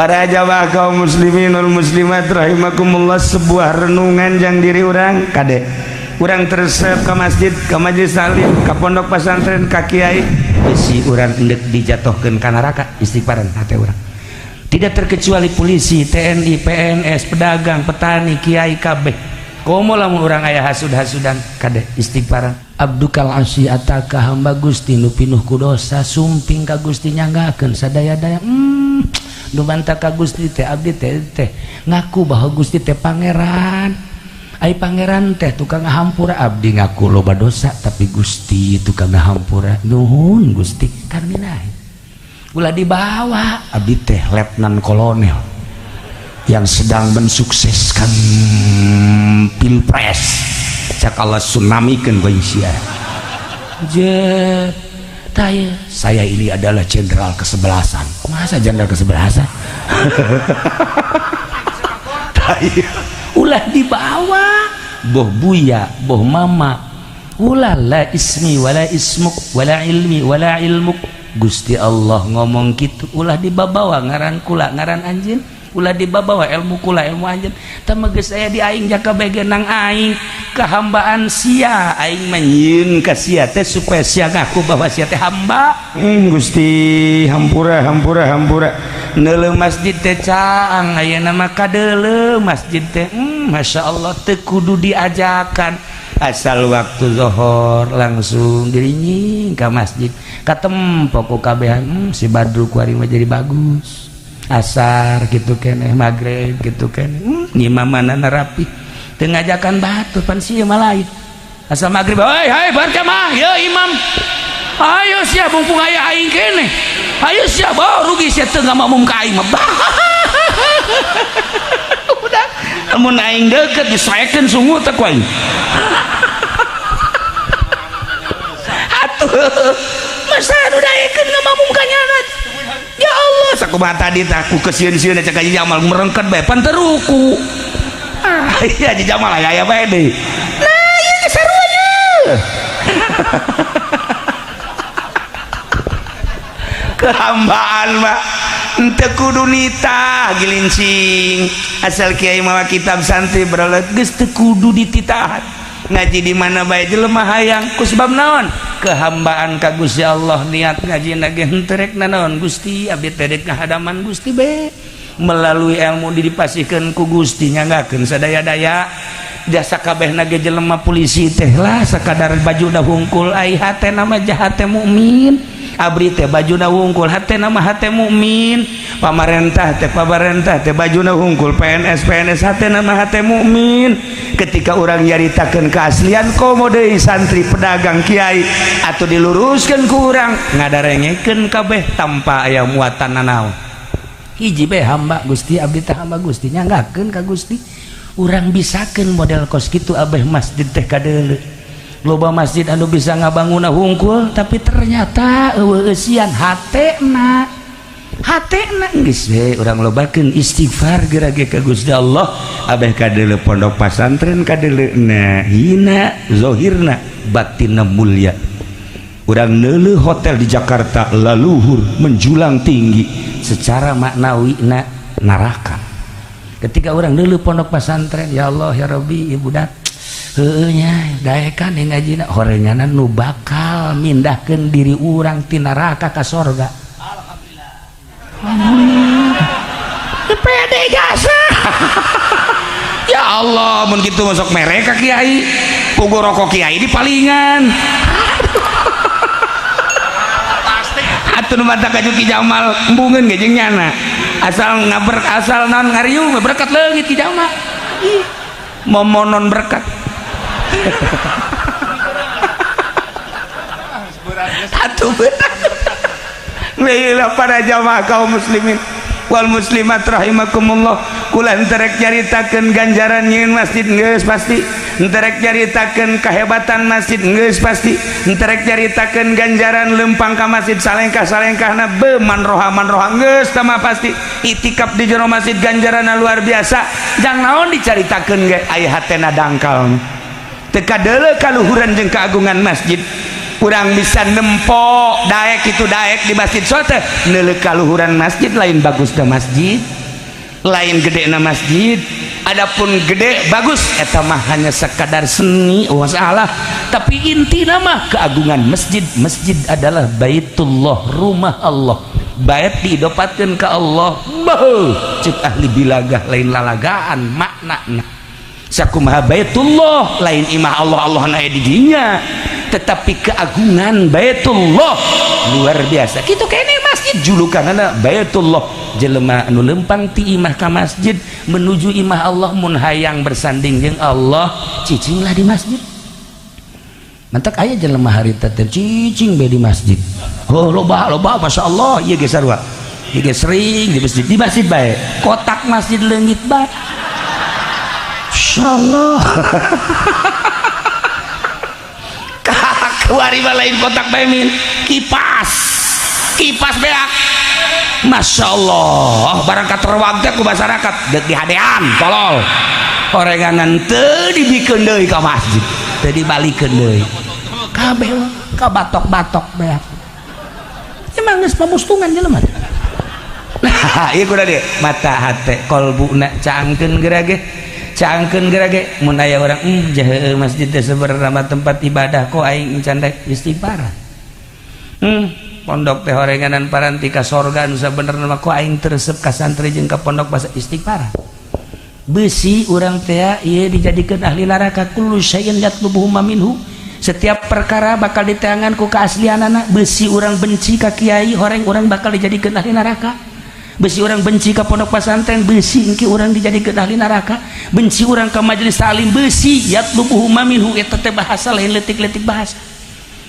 Para jamaah kaum muslimin wal muslimat rahimakumullah, sebuah renungan jang diri urang. Kade, urang teresep ke masjid, ke majelis taklim, ke pondok pesantren, ka kiai, bisi urang endek dijatuhkeun ka neraka. Istighfaran hate urang. Tidak terkecuali polisi, TNI, PNS, pedagang, petani, kiai, kabeh. Komo lamun urang aya hasud-hasudan, kade, istighfaran. Abdukal asi ataka, hamba Gusti nu pinuh ku dosa, sumping ka Gusti, nyanggakeun sadaya-daya. Nu mantap ka Gusti teh, abdi teh teh ngaku bahwa Gusti teh pangeran. Ai pangeran teh tukang ngahampura. Abdi ngaku loba dosa, tapi Gusti tukang ngahampura. Nuhun, Gusti. Karmina, ulah dibawa abdi teh letnan kolonel yang sedang mensukseskan pilpres. Cak Allah, tsunamikeun ku sia. Je taya, saya ini adalah jenderal kesebelasan. Masa jenderal kesebelasan? Taya, ulah dibawa boh buya, boh mama, ulah. La ismi wala ismuk wala ilmi wala ilmuk. Gusti Allah ngomong gitu. Ulah dibawa ngaran kula, ngaran anjeun. Ulah dibawa ilmu kula, ilmu anjeun. Tah geus aya di aing jaka begenang aing kehambaan sia. Aing menyieun ka sia teh supaya sia ngaku bahwa sia teh hamba. Gusti, hampura, hampura, hampura. Neuleuh masjid teh caang ayeuna mah, kadeuleu masjid teh. Masya Allah, teu kudu diajakan, asal waktu zohor langsung dirinying ke masjid, katempo ku kabehan. Si Badru kuari mah jadi bagus. Asar gitu keneh, maghrib gitu keneh. Ngimamana rapi, teu ngajakan batur. Pan sia mah lain, asal maghrib, "Hei, hei, berjamaah ya, imam, ayo sia, mumpung aya aing keneh, ayo sia, bawa rugi sia teu ngamakmum ka aing mah." Udah, lamun aing deket disoekeun sungut teh ku aing. Atuh masa nu daekeun ngamakmum ka nyana? Ya Allah, sakumaha tadi tah ku kesieun-sieun cek Haji Jamal merengket bae, pan teu ruku. Ah iya, Haji Jamal aya aya bae deui. Nah, ieu geus sarua ye. Kehambaan mah henteu kudu nitah gilincing, asal kiai mawa kitab, santri beralat, geus teu kudu dititahan. Ngaji di mana bae jelema hayang. Ku sebab naon? Kehambaan ka Gusti Allah. Niat ngaji ge henteu rek nanaon. Gusti, abdi teh rek ngahadaman Gusti be melalui ilmu dipasihkeun ku Gusti, nyanggakeun sadaya-daya. Jasa kabehna ge jelema polisi teh lah sakadar baju hungkul, ai hate nama hate mukmin. Abri teh bajuna wungkul, hate nama hate mukmin. Pamarentah teh, pamarentah teh bajuna hungkul, PNS PNS, hate nama hate mukmin. Ketika orang nyaritakeun keaslian, komo deui santri, pedagang, kiai, atau diluruskeun ku urang, ngadarengekeun kabeh tanpa aya muatan nanaon. Hiji bae, hamba Gusti. Abdi teh hamba Gusti, nyanggakeun ka Gusti. Urang bisakeun model kos kitu, abeh masjid teh kadeuleu. Loba masjid anu bisa ngabangun hungkul, tapi ternyata eueuh eusian hatena. Hatena geus we urang lobakeun istighfar geura ge ka Gusti Allah. Abeh kadeuleu pondok pasantren, kadeuleuna hina zahirna, batinna mulia. Urang neuleuh hotel di Jakarta, laluhur menjulang tinggi, secara maknawi na neraka. Ketika orang neuleuh pondok pesantren, ya Allah ya Rabbi, ibu dat heueuh nya, daekan ngajina horenganan nu bakal mindahkeun diri urang ti neraka ka sorga. Alhamdulillah, pede jasa. Ya Allah, mun kitu masuk mereka kiai pugu rokok, kiai di palingan. Pasti. Atuh nu mata kaju Ki Jamal embungeun ge jeung nyana, asal ngaber, asal naon, ngariung berkat leungit Ki Jamal. Ih, momonon berkat. Atuh benar. Baiklah, para jamaah kaum muslimin wal muslimat rahimakumullah, kula henteu rek nyaritakeun ganjaran nyieun masjid, geus pasti. Henteu rek nyaritakeun kehebatan masjid, geus pasti. Henteu rek nyaritakeun ganjaran lempang ka masjid salengkah-salengkahna be manroha manroha, geus tama pasti. Itikaf di jero masjid ganjaranna luar biasa. Jang naon dicaritakeun ge, aya hatena dangkal, teu kadeuleu kaluhuran jeung keagungan masjid. Urang bisa nempo daek itu daek di masjid sote teh neuleuh kaluhuran masjid, lain bagus da masjid, lain gede na masjid. Adapun gede bagus eta mah hanya sekadar seni, oh masalah. Tapi inti nama keagungan masjid, masjid adalah baitullah, rumah Allah. Bait diidopatkeun ka Allah. Beuh, cek ahli bilagah lain lalagaan maknana. Sakumaha baitullah lain imah Allah, Allah na di dinya, tetapi keagungan baitullah luar biasa. Kitu kene masjid julukanana baitullah. Jelema anu lempang ti imah ka masjid menuju imah Allah, mun hayang bersanding jeung Allah cicinglah di masjid. Mantak aya jelema harita teh cicing bae di masjid. Oh, loba loba, masyaallah, ieu ge sarua. Ieu ge sering di masjid bae. Kotak masjid leungit bae. Insyaallah. Kuari mah lain kotak bae min, kipas. Kipas beak. Masya Allah, barang katerwag teh ku masyarakat deuk dihadean tolol. Orenganan teu dibikeun deui ka masjid, teu dibalikeun deui. Kabeh ka batok-batok beak. Emang geus pamustungan jelema. Nah, ieu kudu dieu mata hate kolbuna caangkeun geura ge. Caangkeun geura ge mun aya urang jahe masjid teh sebenarna mah tempat ibadah kok aing can rek istighfar. Pondok teh horenganan paranti ka sorga nu sabenerna mah kok aing teu resep ka santri jeung ka pondok basa istighfar. Besi urang teh ieu dijadikeun ahli neraka, kullu syai'in yatlubuhu minhu. Setiap perkara bakal diteangan ku keaslianana. Besi urang benci ka kiai, horeng urang bakal dijadikeun ahli neraka. Besi urang benci ka pondok pesantren, besi engke urang dijadikeun ahli neraka. Benci urang ka majelis taklim, besi yatlubuhu minhu eta teh bahasa lain leutik-leutik bahasa.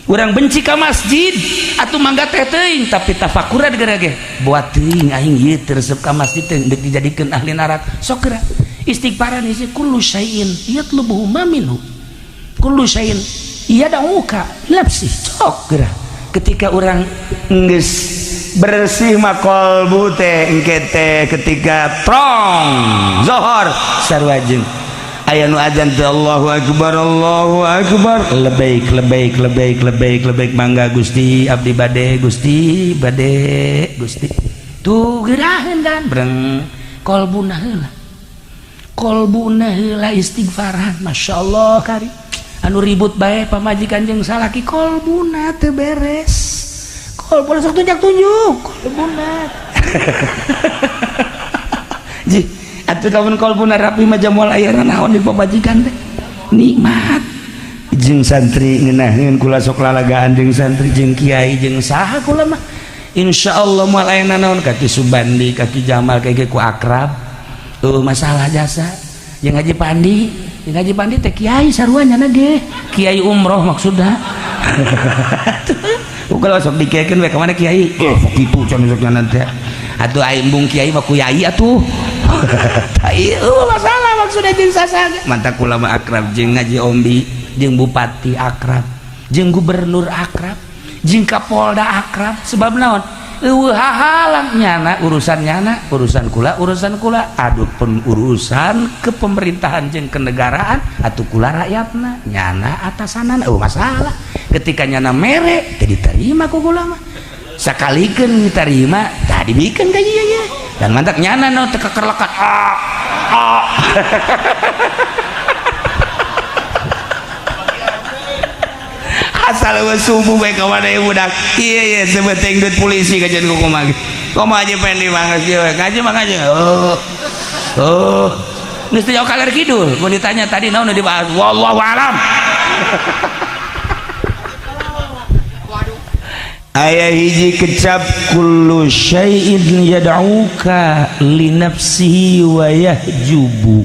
Urang benci ka masjid atuh mangga teh teuing, tapi tafakuran geura ge buat teuing aing ieu teu resep ka masjid teh deuk dijadikeun ahli neraka. Sok geura istighfaran isi kullu syai'in yatlubuhu minhu, kullu syai'in yad'uka nafsi. Sok geura ketika urang geus bersih mah kolbu teh engke teh ketika trong zohor sarua jeung aya nu azan teh Allahu akbar Allahu akbar, lebaik lebaik lebaik lebaik lebaik, mangga Gusti abdi bade Gusti bade Gusti tuh geraheun kan breng kolbuna heula, kolbuna heula istighfaran. Masyaallah, kari anu ribut bae pamajikan jeung salaki kolbuna teu beres, kolbuna sok tunjuk-tunjuk kolbuna. Ji atuh lamun kolbuna rapi mah jamual aya naon di pamajikan teh nikmat. Jeung santri ngeunaheun kula sok lalagaan jeung santri jeung kiai jeung saha kula mah insyaallah moal aya naon kaki Subandi kaki Jamal kayak ku akrab masalah jasa jeung Haji Pandi. Jeung Haji Pandi teh kiai sarua nyana ge kiai umroh maksudna. Kalau sok dikekeun we ka mana kiai sok kitu cenah sok nyana teh atuh aing embung kiai mah ku yai atuh. Tah ieu masalah maksudna jeung sasaga mantak kula mah akrab jeung Haji Ombi jeung bupati akrab jeung gubernur akrab jeung kapolda akrab. Sebab naon? Eueuh hahalang nyana urusan nyana urusan kula urusan kula. Aduh pun urusan kepemerintahan jeung kenegaraan atuh kula rakyatna nyana atasanan eueuh masalah. Ketika nyana mere teu diterima ku kula mah, sakalikeun diterima tah dibikeun ka ieu ye dan mantak nyana no teu kekerlekan ah ah. Asal eueuh subuh bae ka mana ieu budak ieu ye sebenting duit polisi kajian ku kumaha kumaha aja pengen dimangas ieu ngaji mah ngaji. Oh oh geus teu jauh kaler kidul mun ditanya tadi naon nu dibahas wallahu alam. Aya hiji kecap kullu syai'in yad'uka li nafsihi wa yahjubu.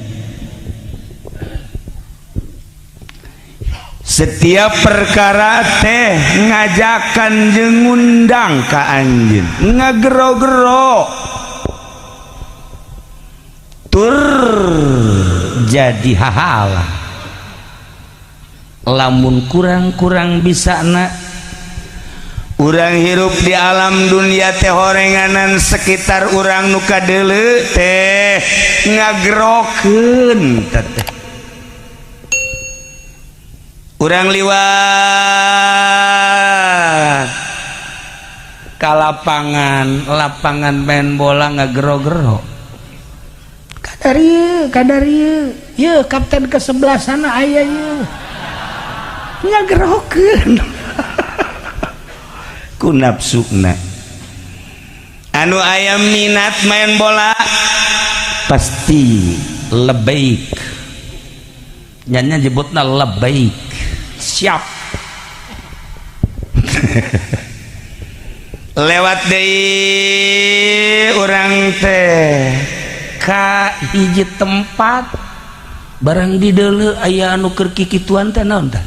Setiap perkara teh ngajakan jeung ngundang ka anjeun ngagero-gero tur jadi hahala. Lamun kurang-kurang bisa na urang hirup di alam dunia teh horenganan sekitar urang nu kadeuleu teh ngagerokeun teh. Urang liwat ka lapangan, lapangan main bola ngagero-gero. Kadar ieu, kadar ieu. Yeuh kapten ke sebelah sana aya ieu. Ngagerokeun. Ku nafsuna. Anu aya minat main bola pasti lebaik. Nyanya nyebutna lebaik. Siap. Lewat deui urang teh ka hiji tempat barang di deuleu aya anu keur kikituan teh naon teh?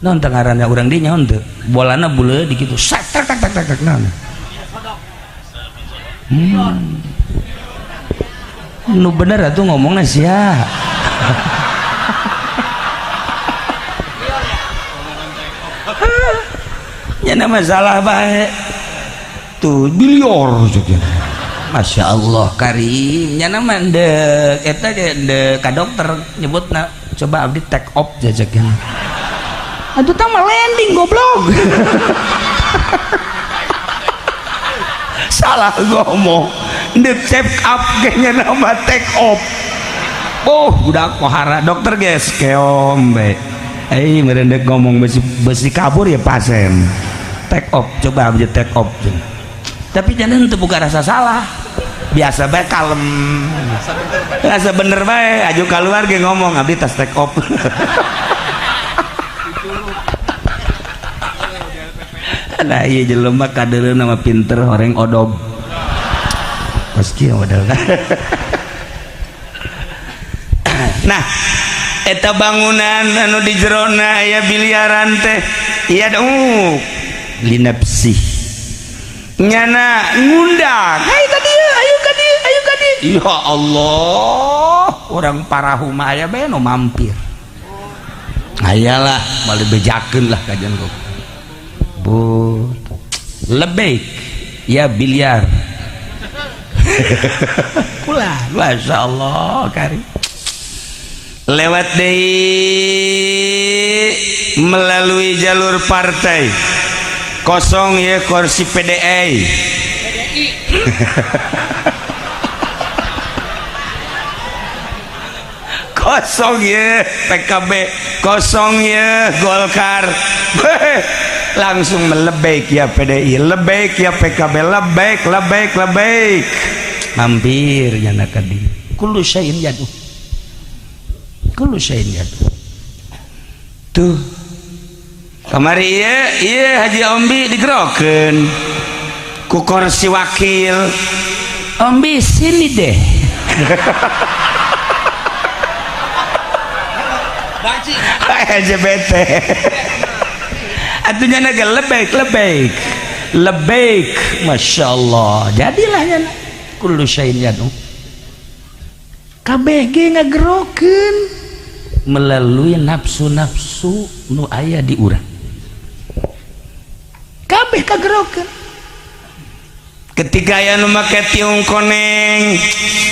Naon teh ngaranna urang dieu nyaon teu? Bolana buleud di kitu. Sak tak tak tak tak tak naon? Nu bener atuh ngomongna sia. Nya masalah bae tuh bilior juga. Masya Allah karim nya mah deuk eta ge deuk ka dokter nyebutna coba abdi take off jajaknya. Atuh tah mah landing goblok. Salah ngomong deuk check up ge nya mah take off. Oh budak pohara dokter geus keom bae. Eh meureun deuk ngomong besi kabur ya pasien. Take off coba aja take off. Tapi jangan teu buka rasa salah. Biasa bae kalem. Rasa bener bae aju keluar ge ngomong abdi tas take off. Nah ieu jelema kadeuleuna mah pinter horeng odob. Pas kieu modelna. Nah, eta bangunan anu di jerona aya biliaran teh ieu dong linapsi nyana ngundang ayo ka dieu ayo ka dieu ayo ka dieu. Ya Allah orang parahu mah aya bae nu mampir ayalah balik bejakeun lah kajian kok bu lebek ya biliar. Kula Masya Allah kari lewat deui melalui jalur partai kosong ya kursi PDI. Kosong ya PKB, kosong ya Golkar. Langsung melebek ya PDI, lebek ya PKB, lebek lebek lebek. Mampir nyana ka dieu. Kullu syai'in yadu. Kullu syai'in yadu. Tuh kamari ieu ieu Haji Ombi digerokeun ku kursi wakil. Ombi sini deh. LGBT. Atuh nyana ge lebek lebek. Lebek, Masya Allah. Jadilah nyana kullu syai'in yadu. Kabeh ge ngagerokeun melalui nafsu-nafsu nu aya di urang. Kabeh kagerokeun. Ketika aya nu make tiung koneng,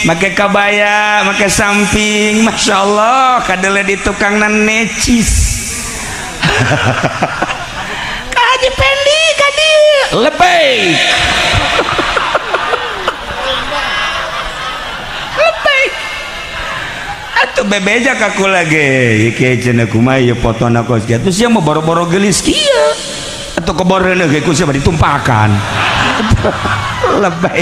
make kabaya, make samping, Masya Allah, kadele di tukangna necis. Ka Haji Pendi ka dieu, lebek. Lebek. Atuh bebeja ka kula ge, ieu cenah kumaha ieu potona kos kieu. Atuh sia mah boro-boro geulis kieu. Atau keborena ge ku sia ditumpakan. Lebay.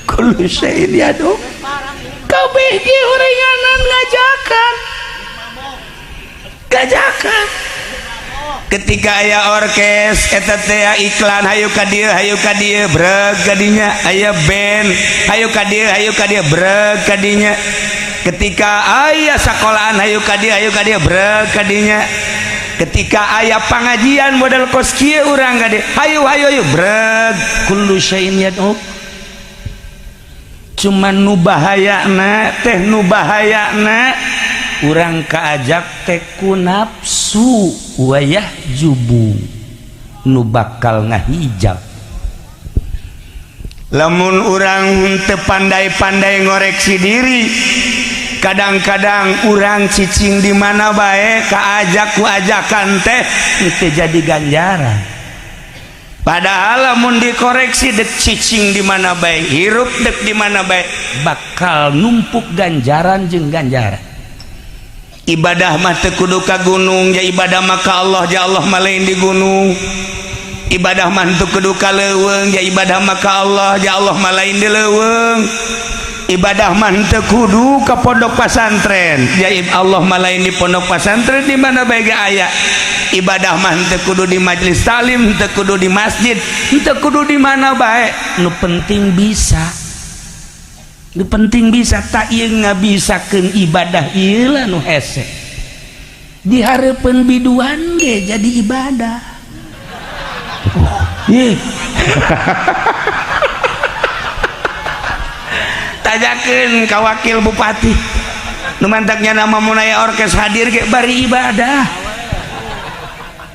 Kullu syai'in yadu. Kabeh ge horenganan ngajakan. Ngajakan. Ketika aya orkes eta teh iklan hayu ka dieu breg ka dinya, aya band hayu ka dieu breg ka dinya. Ketika aya sekolahan hayu ka dieu breg ka dinya. Ketika aya pangajian model kos kieu urang ka dieu hayu hayu hayu breg. Kullu syai'in yad'u. Cuman nu bahayana teh nu bahayana urang kaajak teh ku nafsu wayah jubu nu bakal ngahijab. Lamun urang teu pandai-pandai ngoreksi diri Kadang-kadang urang cicing di mana bae kaajak ku ajakan teh itu jadi ganjaran. Padahal lamun dikoreksi, dek cicing di mana bae, hirup dek di mana bae, bakal numpuk ganjaran jeung ganjaran. Ibadah mah teu kudu ka gunung ya, ibadah mah ka Allah ya, Allah mah lain di gunung. Ibadah mah teu kudu ka leuweung ya, ibadah mah ka Allah ya, Allah mah lain di leuweung. Ibadah mah teu kudu ka pondok pasantren ya, Allah mah lain di pondok pasantren, di mana bae ge aya. Ibadah mah teu kudu di majelis talim, teu kudu di masjid, teu kudu di mana bae, nu penting bisa, nu penting bisa. Tak ieu ngabisakeun ibadah ieu lah nu hese. Di hareupeun biduan ge jadi ibadah. Oh, ih. Tanyakeun ka wakil bupati nu mantaknya nama munaya orkes hadir ge bari ibadah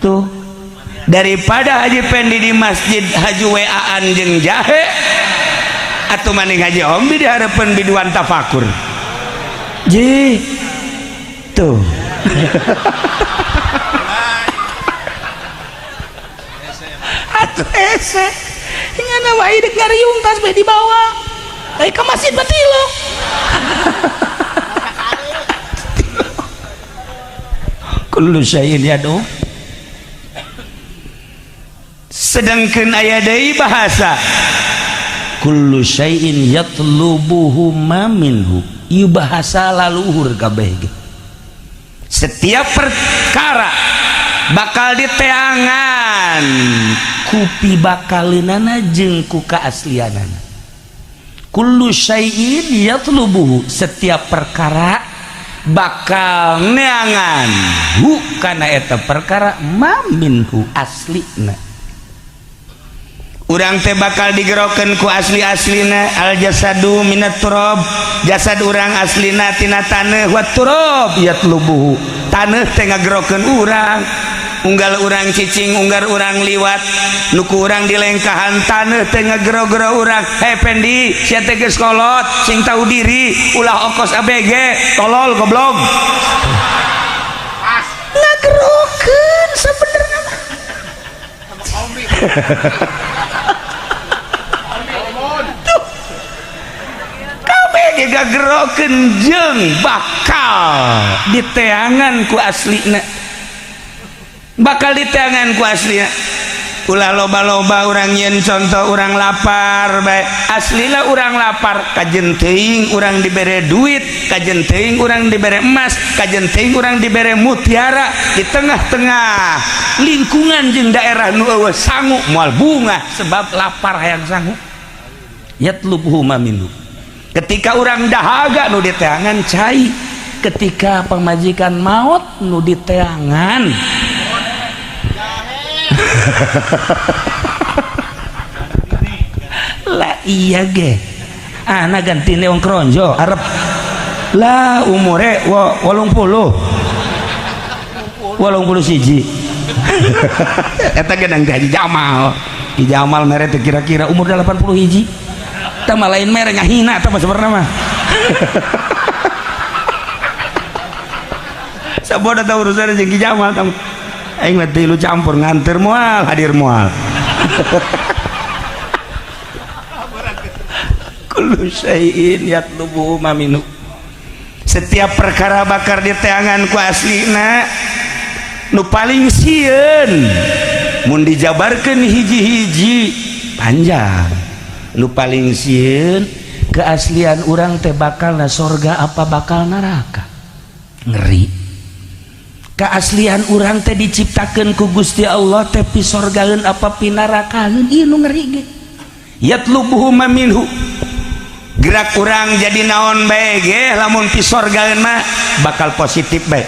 tuh. Daripada Haji Pendi di masjid haji WA-an jeung jahe, atau maning Haji Ombi di hareupeun biduan tafakur ji tuh. Atuh hese nyana wae dek ngariung tas bae dibawa. Eh, ke masjid batilo. Kullu syai'in yadu. Sedangkan aya deui bahasa kullu syai'in yatlubuhu ma minhu. Ieu bahasa laluhur kabeh ge. Setiap perkara bakal diteangan ku pibakaleunana jeung ku kaaslianana. Kullu syai'in yatlubuhu, setiap perkara bakal neangan hu kana eta perkara, ma minhu aslina. Urang teh bakal digerokeun ku asli-aslina. Al jasadu minat turab, jasad urang aslina tina taneuh, wa turab yatlubuhu, taneuh teh ngagerokeun urang. Unggal urang cicing, unggal urang liwat, nuku urang dilengkahan taneuh teh ngagero-gero urang. Hei Pendi, sia teh geus kolot, sing tahu diri, ulah okos ABG, tolol, goblok. Ngagerokeun sebenarnya mah. Tuh. Kabeh ge ngagerokeun jeung bakal diteangan ku aslina, bakal diteangan ku aslina. Ulah loba-loba urang yen contoh urang lapar bae, aslina urang lapar, kajen teuing urang dibere duit, kajen teuing urang dibere emas, kajen teuing urang dibere mutiara, di tengah-tengah lingkungan jeung daerah nu eueuh sangu moal bungah, sebab lapar hayang sangu. Yatlubuhu ma minhu. Ketika urang dahaga nu diteangan cai, ketika pamajikan maot nu diteangan lah iya ge anak gantine wong kronjo arep lah umure 80 81. Eta gedang teh Haji Jamal. Haji Jamal mere teh kira-kira umur 81 tah mah lain mere, ngahina tah mah sebenarnya mah. Saboda tah urusan jeung Ki Jamal tah. Aing mah tilu campur, nganter moal, hadir moal. Kullu syai'in yatlubu ma minhu. Setiap perkara bakar diteangan ku aslina. Nu paling sieun mun dijabarkeun hiji-hiji panjang. Nu paling sieun keaslian urang teh bakal na sorga apa bakal neraka. Ngeri. Keaslian urang teh diciptakeun ku Gusti Allah teh pisorgaeun apa pinarakaeun, ieu nu ngeri ge. Yatlubuhu ma minhu. Gerak urang jadi naon bae ge lamun pisorgaeun mah bakal positif bae.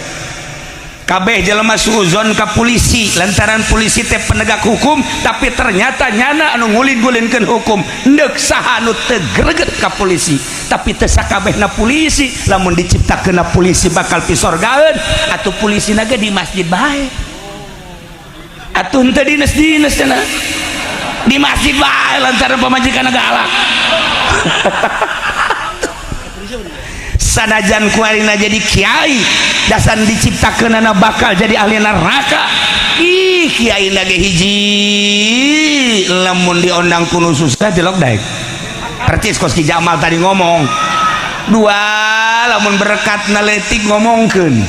Kabeh jelema suuzon ka polisi lantaran polisi teh penegak hukum, tapi ternyata nyana anu ngulin-ngulinkeun hukum. Neuk saha anu teu greget ka polisi, tapi teu sakabehna polisi lamun diciptakeunna polisi bakal pisorgaeun. Atuh polisi ge di masjid bae, atuh henteu dinas-dinas cenah di masjid bae lantaran pamajikan galak. Sanajan kuarina jadi kiai, dasar diciptakeunana bakal jadi ahli neraka. Ih, kiai ge hiji lamun diondang ku nu susah jelok daek. Percis kos Ki Jamal tadi ngomong. Dua, lamun berkat naletik ngomongkeun.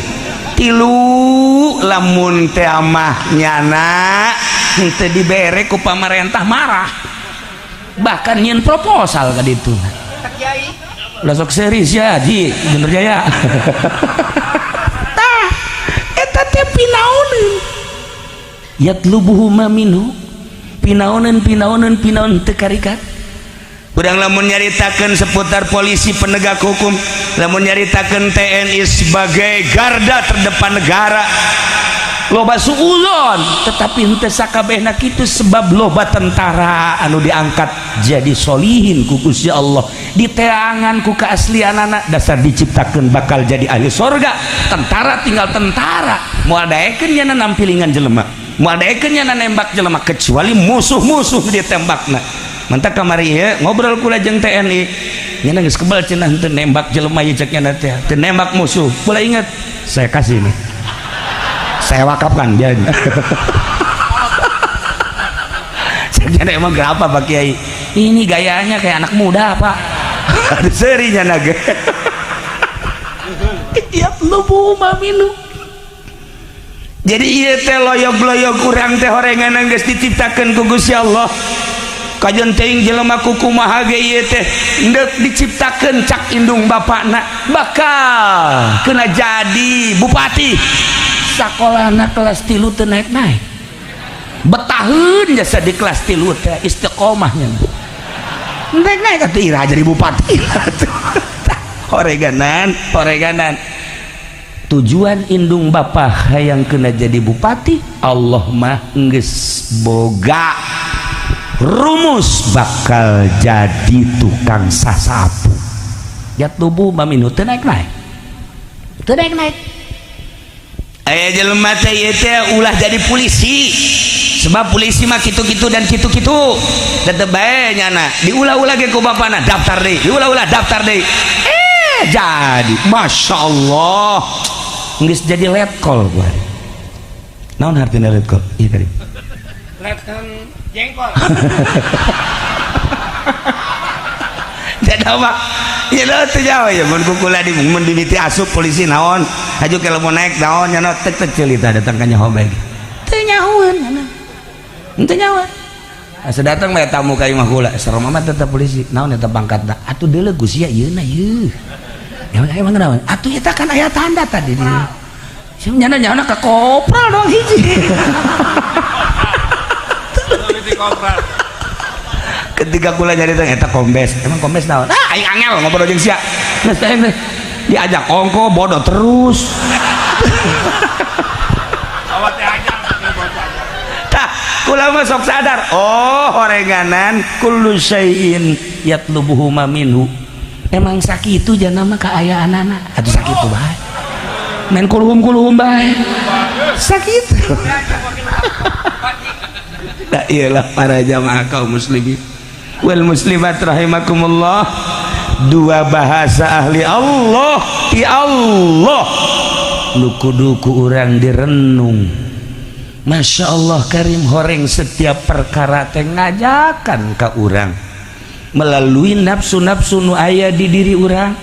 Tilu, lamun teh mah nyana henteu dibere ku pamarentah marah. Bahkan nyieun proposal ka ditu. Ulah sok serius ya, Ji, bener jaya. Tah, eta teh pinaoneun. Yatlubuhu ma minhu. Pinaoneun, pinaoneun, pinaon teu karikat. Urang lamun nyaritakeun seputar polisi penegak hukum, lamun nyaritakeun TNI sebagai garda terdepan negara, loba suuzon, tetapi henteu sakabehna kitu, sebab loba tentara anu diangkat jadi solihin ku Gusti Allah, diteangan ku keaslianana, dasar diciptakeun bakal jadi ahli sorga. Tentara tinggal tentara, moal daekeun nyana nampilingan jelema, moal daekeun nyana nembak jelema, kecuali musuh-musuh ditembakna. Mantak kamari ieu ngobrol kula jeung TNI, nyana geus kebal cenah henteu nembak jelema ieu, cek nyana teh teu nembak musuh. Kula inget, saya kasih nih, saya wakafkan biar. Saya, emang kenapa, Pak Kiai? Ini gayanya kayak anak muda, Pak. Ada serinya naga. Yatlubu ma minhu. Jadi ieu teh loyog-loyog urang teh horengan geus diciptakeun ku Gusti Allah. Kajen teuing jelema kukumaha ge ieu teh endek diciptakeun cak indung bapakna bakal kena jadi bupati. Sakolana kelas 3 teu naik-naik, betaheun jasa di kelas 3 teh istiqomahnya naik-naik atuh, ira jadi bupati. Horeganan, horeganan tujuan indung bapa hayang kena jadi bupati, Allah mah geus boga rumus bakal jadi tukang sasapu. Yatlubu ma minhu, teu naik-naik, teu naik-naik. Aya jelema teh ieu teh ulah jadi polisi, sebab polisi mah kitu-kitu dan kitu-kitu, tetep bae nyana diulah-ulah ge ku bapana daftar deui, diulah-ulah daftar deui, jadi Masya Allah geus jadi letkol gua. Naon artinya letkol? Iya tadi. Letnan jengkol. Jadi apa? Ya lo teu jauh ya mun kukula di mun dimiti asup polisi naon? Haju kalau mau naik naon nya tek tek celita datang ka nyaho bae. Teu nyahoeun nya. Teu nyahoeun. Asa datang bae tamu ka imah kula, serem amat tetep polisi. Naon eta pangkatna? Atuh deuleu Gusti ieu na ieu. Emang emang naon? Atuh eta kan aya tanda tadi di. Sia nyana nyana ka kopral doang hiji. Polisi kopral. Ketika kula nyarita eta kombes, emang kombes naon? Ah, aing angel ngobrol jeung sia. Geus teh diajak ongko bodoh terus. Awak teh aja, bocah. Tah, kula mah sok sadar. Oh, horenganan kullu syai'in yatlubuhu ma minhu. Emang sakitu jana mah kaayaanana. Atuh sakitu bae. Main kulhum-kulhum bae. Sakitu. Nah, iyalah para jamaah kaum muslimin wal muslimat rahimakumullah, dua bahasa ahli Allah ti Allah nu kudu ku urang direnung. Masya Allah karim, horeng setiap perkara teh ngajakan ka urang melalui nafsu-nafsu nu aya di diri urang.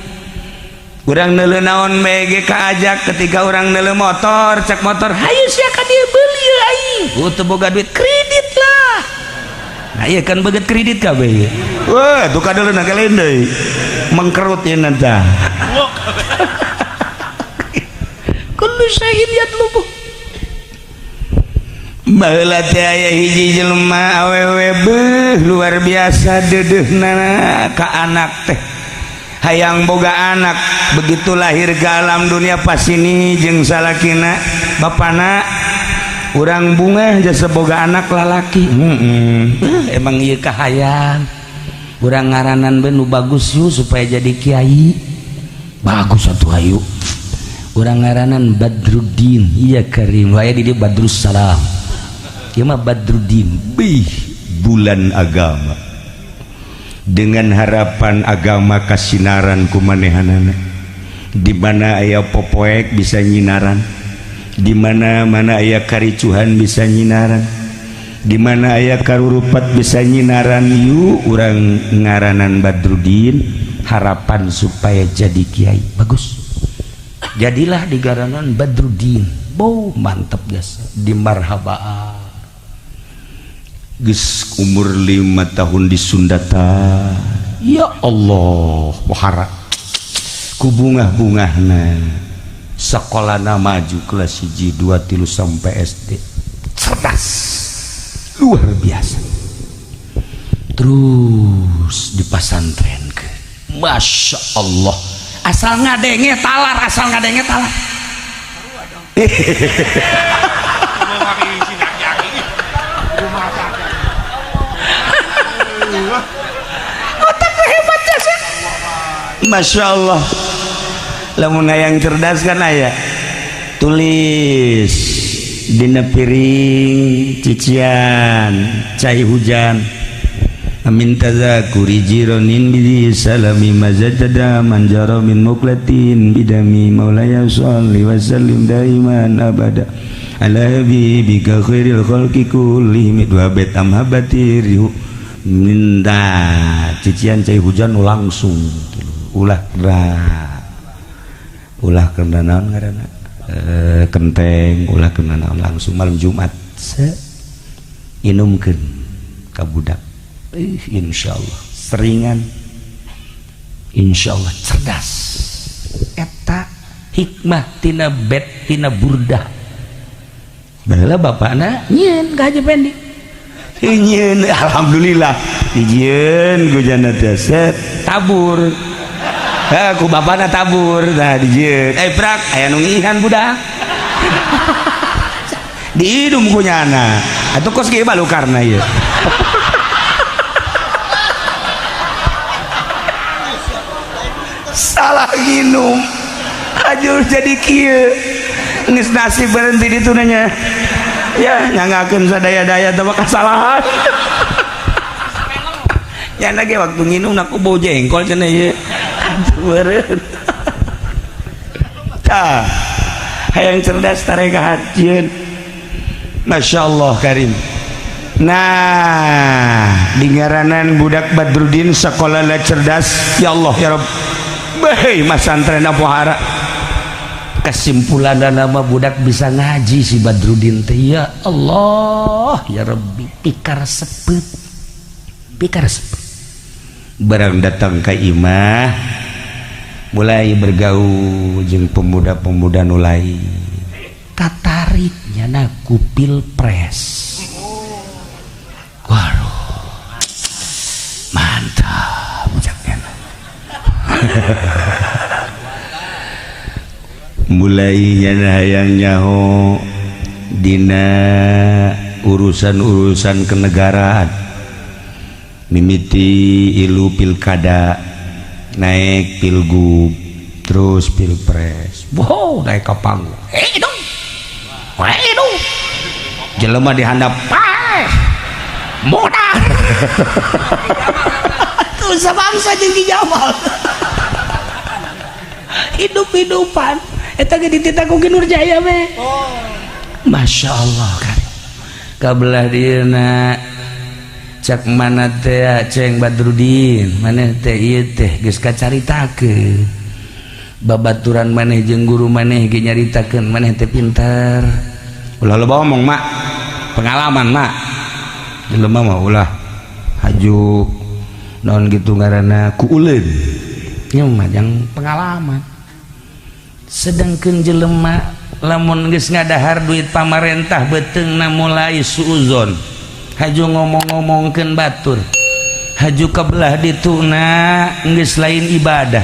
Urang neuleuh naon mege kaajak. Ketika urang neuleuh motor, cek motor, hayu sia ka dieu, beuli aing. Oh, teu boga duit, kredit lah. Nah iya kan beget kredit kabeh. Wah, tuh kadeuleuh kalian deui mengkerut ieu tah. Kullu syai'in yatlubu. Baheula teh aya hiji jelema awewe beuh luar biasa deudeuhna ka anak teh, hayang boga anak. Begitu lahir ke alam dunia pas ini jeung salakina, bapana, urang bunga jasa boga anak lalaki. Emang ieu kahayang urang, ngaranan nu bagus yuk supaya jadi kiai bagus atuh. Hayu urang ngaranan Badruddin. Iya Karim, aya di dieu Badrus Salam, ieu mah Badruddin. Bih, bulan agama dengan harapan agama kasinaran kumanehanana. Di mana aya popoek bisa nyinaran, di mana mana aya karicuhan bisa nyinaran, di mana aya karurupat bisa nyinaran. Yuk, urang ngaranan Badrudin, harapan supaya jadi kiai bagus. Jadilah digaranan Badrudin. Bow, mantap jasa di marhabaan. Geus umur 5 tahun disundata, ya Allah, pohara ku bungah-bungahna. Sekolahna maju kelas 1, 2, 3 sampai SD, cerdas luar biasa. Terus di pasantren ke, Masya Allah, asal ngadenge talar, asal ngadenge talar. Mau pakai isi aki-aki. Rumah sakit. Otaknya hebat jasa, Masya Allah. Lamun hayang cerdas kan aya tulis dina piring, cician cai hujan, amin tazakuri jironin bi salami mazadada manjara min muklatin bidami maulaya sholli wa sallim daiman abada ala habibika khairil khalqi kullihim. Dua bet amhabati rihu minta cician cai hujan langsung ulah kena, ulah kena naon ngaranna, kenteng, ulah kena naon, langsung malam Jumat se inumkeun ka budak. Insyaallah seringan, insyaallah cerdas. Eta hikmah tina bet, tina burdah. Baheula bapakna nyieun ka Haji Pendi, nyieun, alhamdulillah dijieun ku jana teh, set tabur. Ha, ku bapakna tabur tah dijieun. Eh, prak aya nu ngihan budak diidum ku nyana atuh, kos kieu balukarna ieu. Salah nginum ajur jadi kieu, geus nasib berhenti di nanya ya, nyangakeun sadaya-daya teh kesalahan ya lagi. Waktu nginum aku bau jengkol cenah ieu. Meureun tah hayang cerdas tarekat jieun. Masya Allah Karim. Nah, di ngaranan budak Badrudin sekolah cerdas, ya Allah ya Rabb. Baik, mas santren pohara, kesimpulan dan nama budak bisa ngaji si Badrudin teh, ya Allah ya Rabbi, pikar sepet, pikar sepet. Barang datang ke imah mulai bergaul jeung pemuda-pemuda nu lain, katariknya na ku pilpres. Waduh, mantap ucapnya. Mulai nyana hayang nyaho dina urusan-urusan kenegaraan, mimiti ilu pilkada, naik pilgub, terus pilpres. Wow, naik ke panggung, hei dong, hei dong, jelema dihandap pas modal tuh sabangsa jeung Ki Jamal hidup-hidupan eta ge dititah ku Ki Nurjaya we. Masya Allah kan kabelah dieuna cak mana teh, ceng Badrudin, maneh teh ieu teh geus kacaritakeun babaturan maneh jeung guru maneh ge nyaritakeun maneh teh pintar. Ulah loba omong, mak, pengalaman mak, jelema mah ulah haju naon gitu ngaranna ku uleun nya mah jang pengalaman. Sedangkan jelema lamun geus ngadahar duit pamarentah beuteungna mulai suuzon, haju ngomong-ngomongkeun batur, haju kebelah dituna geus lain ibadah,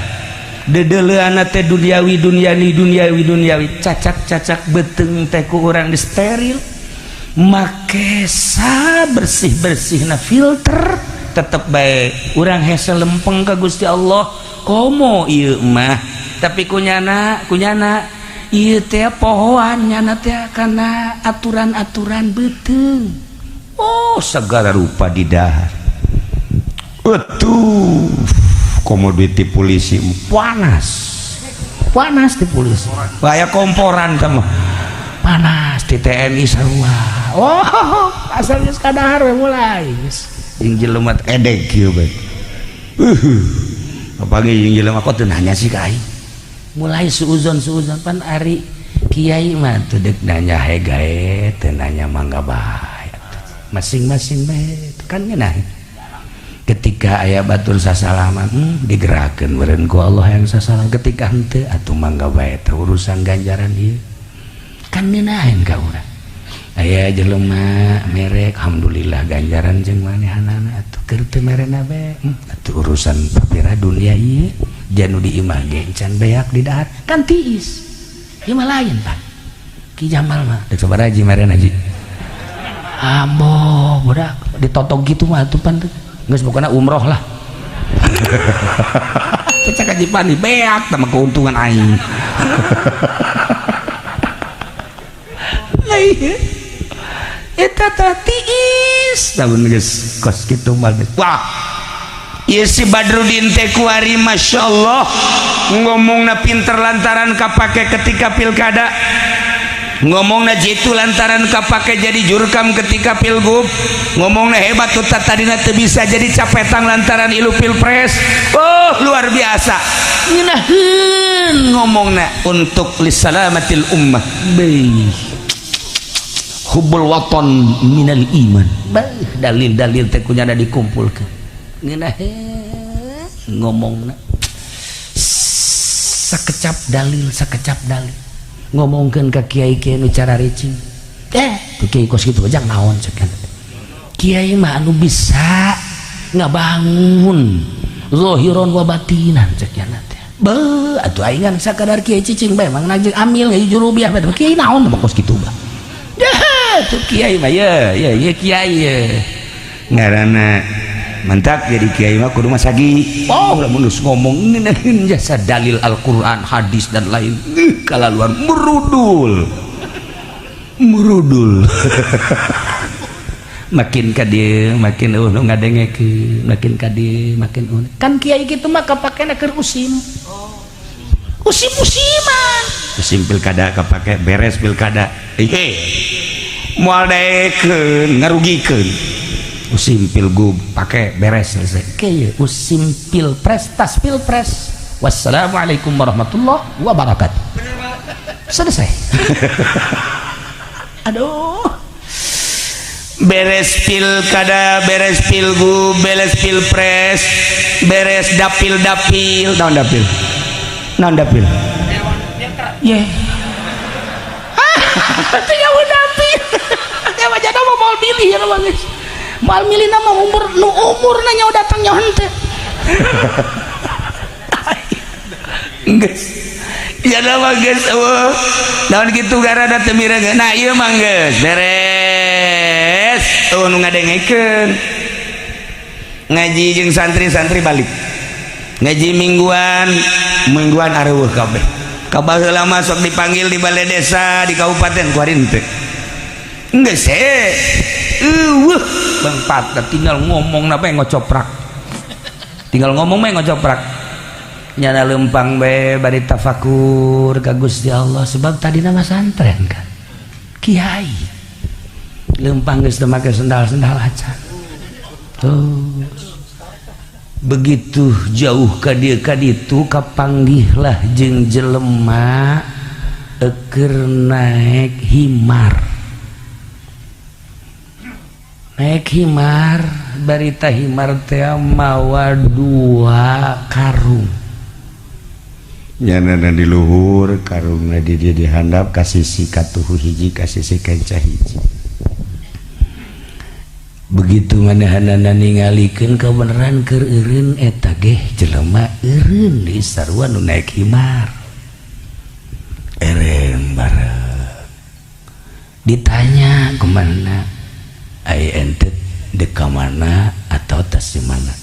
dedeleuana teh duniawi, duniawi, duniawi, duniawi, cacak-cacak beuteung teh ku urang di steril, make sa bersih-bersihna filter tetep bae urang hese lempeng ka Gusti Allah. Komo ieu mah, tapi kunyana, kunyana ieu teh pohoan nyana teh kana aturan-aturan beuteung. Oh, segala rupa di dahar. Atuh komo duit ti polisi panas. Panas di polisi. Aya komporan teh mah. Panas di TNI sarua. Oh, asal geus kadahar we mulai geus. Jeung jelema edek kieu bae. Apalagi jeung jelema kok teu nanya sih ka aing. Mulai suuzon-suuzon pan ari kiai mah teu deuk nanya hegae, teu nanya mangga bae. Masing-masing bae kan ngeunah. Ketika aya batur sasalaman, digerakkeun meureun ku Allah yang sasalam. Ketika henteu atuh mangga bae teh urusan ganjaran ieu. Kan ngeunaheun ka urang. Aya jelema merek alhamdulillah ganjaran jeung manehanana atuh keur teu merena bae. Atuh urusan papira dunia ieu janu di imah ge can beak di dahar kan tiis. Ieu mah lain Pak. Ki Jamal mah deuk sabaraha ji merena ji. Ambo budak ditotog gitu mah atuh pan geus pokona umroh lah. Cek Haji Pandi beak tah mah keuntungan aing. Lah ieu eta tah tiis lamun geus kos kitu mah. Wah, ieu si Badrudin teh kuari masyaallah ngomongna pinter lantaran kapake ketika pilkada, ngomongna jitu lantaran kapake jadi jurkam ketika pilgub, ngomongna hebat tuh tadina teu bisa jadi capetang lantaran ilu pilpres. Oh, luar biasa ngeunaheun ngomongna untuk lisalamatil ummah. Beuh, hubbul waton minal iman. Beuh, dalil-dalil teh kunyana dikumpulkeun ngeunaheun ngomongna sakecap dalil sakecap dalil ngomongkeun ka kiai-kiai nu cara ricing. Tuh kiai kos kitu jang naon cek kiai mah anu bisa ngabangun zahiron wa batinan cek nya teh. Beuh, atuh aing ngan sakadar kiai cicing bae mang najeng amil ngaji jurubiah bae kiai naon mah kos kitu bah. Dah tuh kiai mah ye ye ye kiai ye ngaranna mantap jadi kiai mah kudu masagi. Oh, lamun geus ngomong ngeunaheun jasa dalil Al-Qur'an, hadis dan lain. Kalaluan merudul. Merudul. Makin ka dieu makin eueuh nu ngadengekeun, makin ka dieu makin eueuh. Kan kiai kitu mah kapakena keur usim. Usim-usiman. Usim pilkada kapake beres pilkada. Hei. Moal daekeun ngarugikeun. Usim pilgub pakai beres selesai. Oke, usim pilpres tas pilpres. Wassalamualaikum warahmatullahi wabarakatuh. Selesai. Aduh. Beres pilkada, beres pilgub, beres pilpres, beres dapil-dapil. Naon dapil? Naon dapil? Ye. Ah, tinggal dapil. Ya wajah mau mau milih ya guys. Mal milih nama umur nu umur nanya datang nyaho henteu. Geus. Ya nama geus eueuh. Naon kitu garada teu mireung. Nah ieu mah geus beres. Eueuh nu ngadengekeun. Ngaji jeung santri-santri balik. Ngaji mingguan, mingguan areueuh kabeh. Ka baheula mah sok dipanggil di balai desa, di kabupaten kuari henteu. Geus heh. Eueuh Bang Pat tinggal ngomong napa ngocoprak. Tinggal ngomong mah ngocoprak. Nyana lempang bae bari tafakur ka Gusti Allah sebab tadi nama santren kan. Kiai. Lempang geus teu make sendal-sendal acan. Tuh. Begitu jauh ka dieu ka ditu kapanggihlah jeung jelema eukeur naek himar. Naik himar barita himar teh mawa dua karung nyanana di luhur karungna di dieu dihandap ka sisi katuhu hiji ka sisi kenca hiji. Begitu manehanana ningalikeun kabeneran keur eureun eta geh jelema eureun di sarua nu naik himar. Eureun bareng ditanya kemana ai ente dek ka mana atau tas di mana?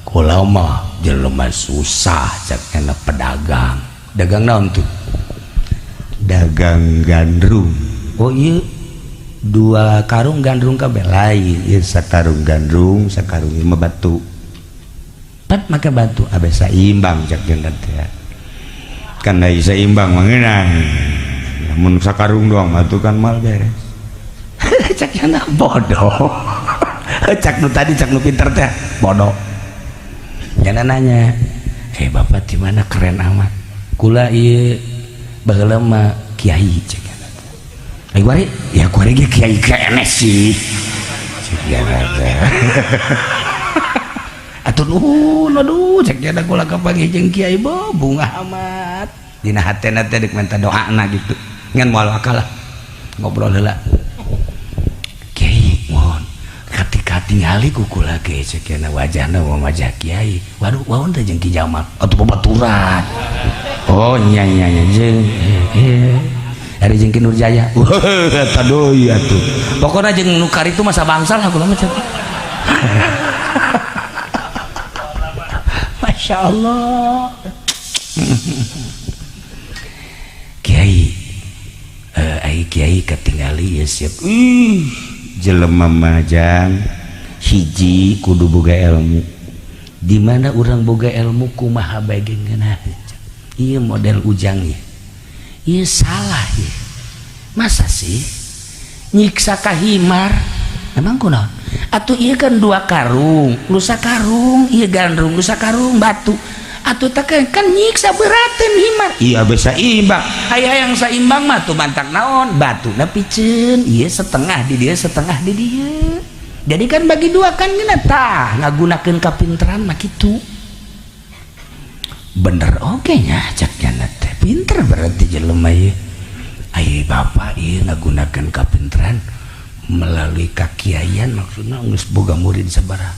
Kula mah jelema susah cek enak pedagang. Dagang naon tuh? Dagang gandrung. Oh iya, dua karung gandrung kabeh lain. Ieu sakarung gandrung, sakarung ieu mah batu. Pat make batu abe saimbang cek jeung teh. Kan da seimbang mah ngeunah. Mun sakarung doang mah tuh kan mal beres. Cak yana bodoh. Cak nu tadi, cak nu pinter teh bodoh. Nyana nanya, "Eh, bapak di mana keren amat?" "Kula ieu baheula mah kiai," cek yana. "Ai kuari?" "Ya kuari ge kiai keneh sih," cek yana teh. "Atuh nuhun, aduh," cek yana, "kula kapanggih jeung kiai bo bungah amat." Dina hatena teh deuk minta doana gitu. Ngan moal akal lah. Ngobrol heula. "Kiai, mohon ketika tingali ku kula ge," cek yana, "wajahna mah wajah kiai." "Waduh, waun teh jeung Ki Jamal atuh babaturan." "Oh nya nya nya, jeung ari jeung Ki Nurjaya." Wah, eta deui atuh. Pokona jeung nu karitu masa bangsa lah kula mah cek. Masya Allah. Kiai, ai kiai katingali ya siap. Ih, jelema mah jang hiji kudu boga ilmu. Di mana urang boga ilmu kumaha bae ge ngeunah. Ieu model ujang ieu. Ieu salah ieu. Masa sih nyiksa ka himar? Emang kunaon? Atuh ieu kan dua karung, nu sakarung ieu gandrung, nu sakarung batu. Atuh teh kan nyiksa berateun himar. Iya bisa imbang. Hayang saimbang mah tuh mantak naon? Batuna piceun, ieu setengah di dieu, setengah di dieu. Jadi kan bagi dua kan geuna tah ngagunakeun kapinteran mah kitu. Bener oge nya cak nyana teh pinter berarti jelema ieu. Ai bapak ieu ngagunakeun kapinteran melalui kakiaian, maksudna geus boga murid sabaraha?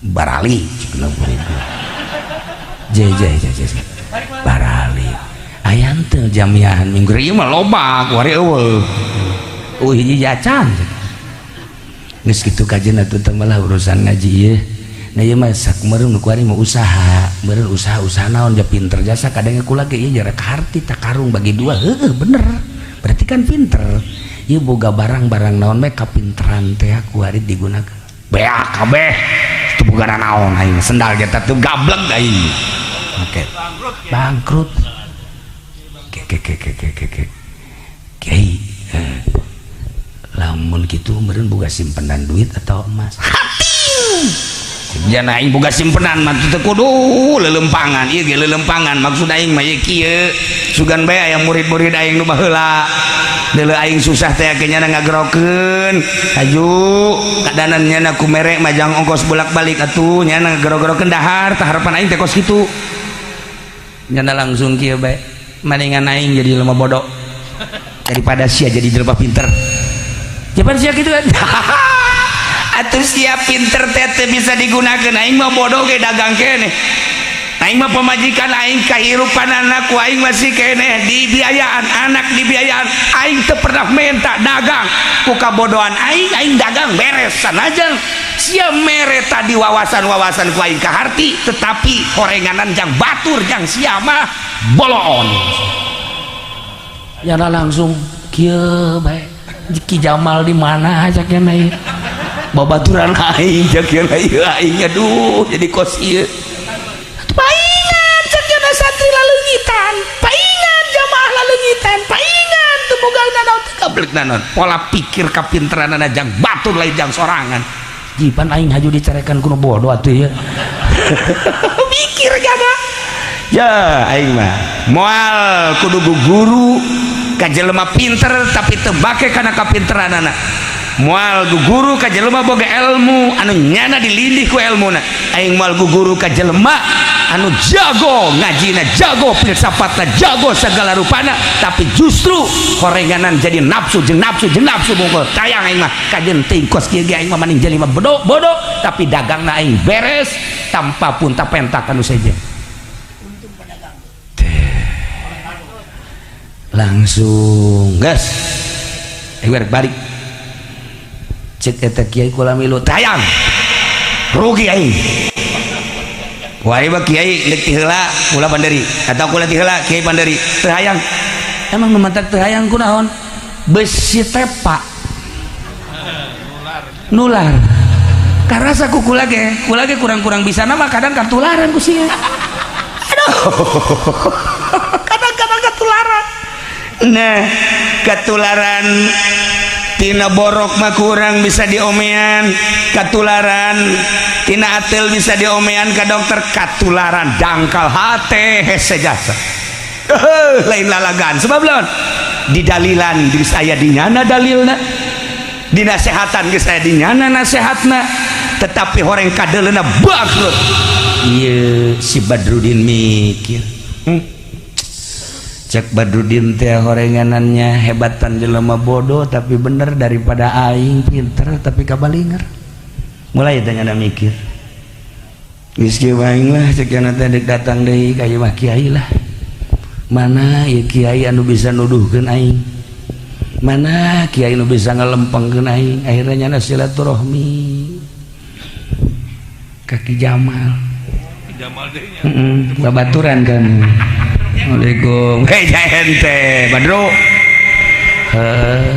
Barali cek murid. Je je je je. Barali. Aya teu jamiahan minggu ieu mah loba kuari eueuh. Eueuh hiji jacan. Geus kitu kajeun atuh teh malah urusan ngaji ieu. Nah ieu mah sak meureun nu kuari mah usaha, meureun usaha-usaha naon ja pinter jasa kadang kula ge ieu jarak harti tak karung bagi dua, heueuh bener. Berarti kan pinter. Ieu boga barang-barang naon bae kapinteran teh kuari digunakan. Beak kabeh. Teu boga naon aing sendal ge teh gablek aing. Oke. Bangkrut. Ke ke ke ke ke ke. Kiai, lamun kitu meureun boga simpenan duit atau emas. Hating. Jana aing boga simpenan mah teu kudu lelempangan. Ieu ge lelempangan maksud aing mah ieu kieu. Sugan bae aya murid-murid aing nu baheula. Deuleu aing susah teh ke nyana ngagerokeun. Haju kadanan nyana ku mere majang ongkos bolak-balik atuh nyana ngagero-gerokeun dahar tah harapan aing teh kos kitu. Nyana langsung kieu bae. Mendingan aing jadi jelema bodoh daripada sia jadi jelema pinter. Japan sia kitu kan. Atuh sia pinter teh teu bisa digunakeun, aing mah bodoh ge dagang keneh. Aing mah pemajikan aing kahirupan anak ku aing masih keneh dibiayaan, anak dibiayaan, aing teu pernah minta dagang ku kabodohan aing, aing dagang beres sanajan sia mere tadi wawasan-wawasan ku aing kaharti, tetapi horenganan jang batur jang sia mah boloon. Nyana langsung kieu bae. Ki Jamal di mana cak nya ieu? Babaturan aing cak nya ieu aing aduh jadi kos ieu. Paingan cak nya santri laleungitan, paingan jamaah laleungitan, paingan teu boga nanaon teu gablek naon. Pola pikir kapinteranana jang batur lain jang sorangan. Jipan aing haju dicarekan ku nu bodoh atuh ieu. Mikir gana. Ya aing mah moal kudu guru ka jelema pinter tapi teu bake kana kapinteranana. Moal guru ka jelema boga ilmu anu nyana dilindih ku elmuna. Aing moal guru ka jelema anu jago ngajina, jago filsafatna, jago segala rupana, tapi justru horenganan jadi nafsu jeung nafsu jeung nafsu bungkul. Tayang aing mah kajeun teuing kos kieu ge aing mah maning jelema bodoh bodoh tapi dagangna aing beres tanpa pun tapenta kanu sejen. Langsung gas balik cek eta kiai kula milu tayang rugi aing. Wah mah kiai deuk ti heula kula banderi atau kula ti heula kiai banderi teu hayang. Emang nu mantak teu hayang kunaon? Besi tepa nular karasa ku kula ge kurang-kurang bisa nama kadang katularan ku sia. Aduh, kadang Nah, ketularan tina borok mah kurang bisa diomean, katularan tina atel bisa diomean ke dokter, katularan dangkal hate hese jasa. Lain lalagan sebab lawan didalilan diri saya dinyana dalilna, dinasehatan geus aya dinyana nasehatna, tetapi horeng kadeleuna bangkrut. Ieu si Badrudin mikir, Cek Badrudin teh horenganannya hebatan jelema bodoh tapi bener daripada aing pinter tapi kabalinger. Mulai tanya mikir, geus kieu aing lah, cek teh dek datang deui ka ieu mah kiai lah. Mana ieu kiai anu bisa nuduhkeun aing, mana kiai anu bisa ngalempengkeun aing? Akhirnya nyana silaturahmi ka Ki Jamal. Jamal deui nya. Heeh, babaturan kan. Assalamualaikum. Hei ente, Badru. Heuh,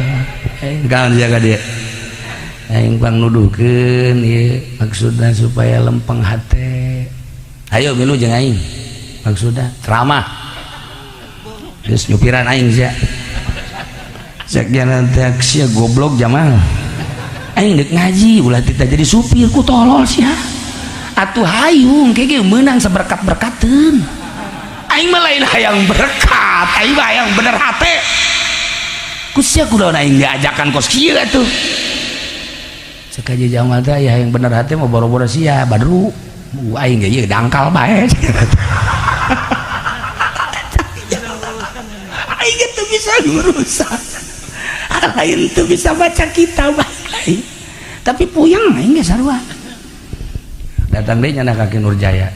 kaon jaga dia. Aing pang nuduhkeun ieu maksudna supaya lempeng hate. Ayo milu jeung aing. Maksudna ceramah. Geus nyupiran aing sia. Cek jalan teh sia goblok Jamal. Aing dek ngaji ulah tita jadi supir ku tolol sia. Atuh hayung ke ge meunang saberkat-berkateun. Aing mah lain hayang berkat, aing mah hayang bener hate. Ku sia kudu aing diajakan kos kieu atuh. Cek aja Jamal teh ya hayang bener hate mah boro-boro sia Badru. Aing ge ieu dangkal bae. Aing ge teu bisa ngurusan. Lain teu bisa baca kitab lain. Tapi puyeng aing ge sarua. Datang deui nyana ka Ki Nurjaya.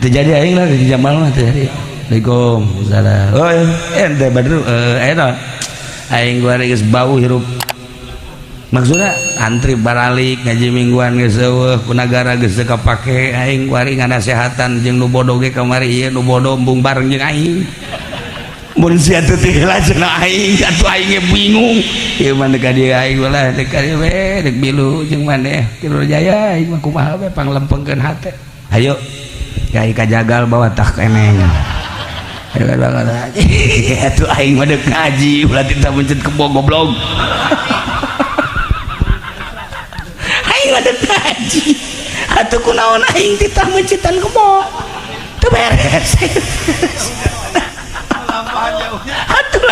Teu jadi aing lah di Jamal mah teu jadi. Assalamualaikum. Salam. Oh, ente Badru, eta. Aing gua geus bau hirup. Maksudna antri baralik ngaji mingguan geus eueuh, ku nagara geus teu kapake, aing kuari nganasehatan jeung nu bodoh ge kamari ieu nu bodoh embung bareng jeung aing. Mun sia teu tiheula cenah aing, atuh aing ge bingung. Ieu mah deuk ka dieu aing ulah deuk ka dieu we, deuk milu jeung maneh. Ki Nurjaya aing mah kumaha we panglempengkeun hate. Ayo kiai kajagal bawa tah keneng. Ayo banget. Atuh aing mah deuk ngaji ulah tita mencet kebo goblok. Aing mah deuk ngaji. Atuh kunaon aing titah mencetan kebo. Teu beres. Lampahan jauhnya. Atuh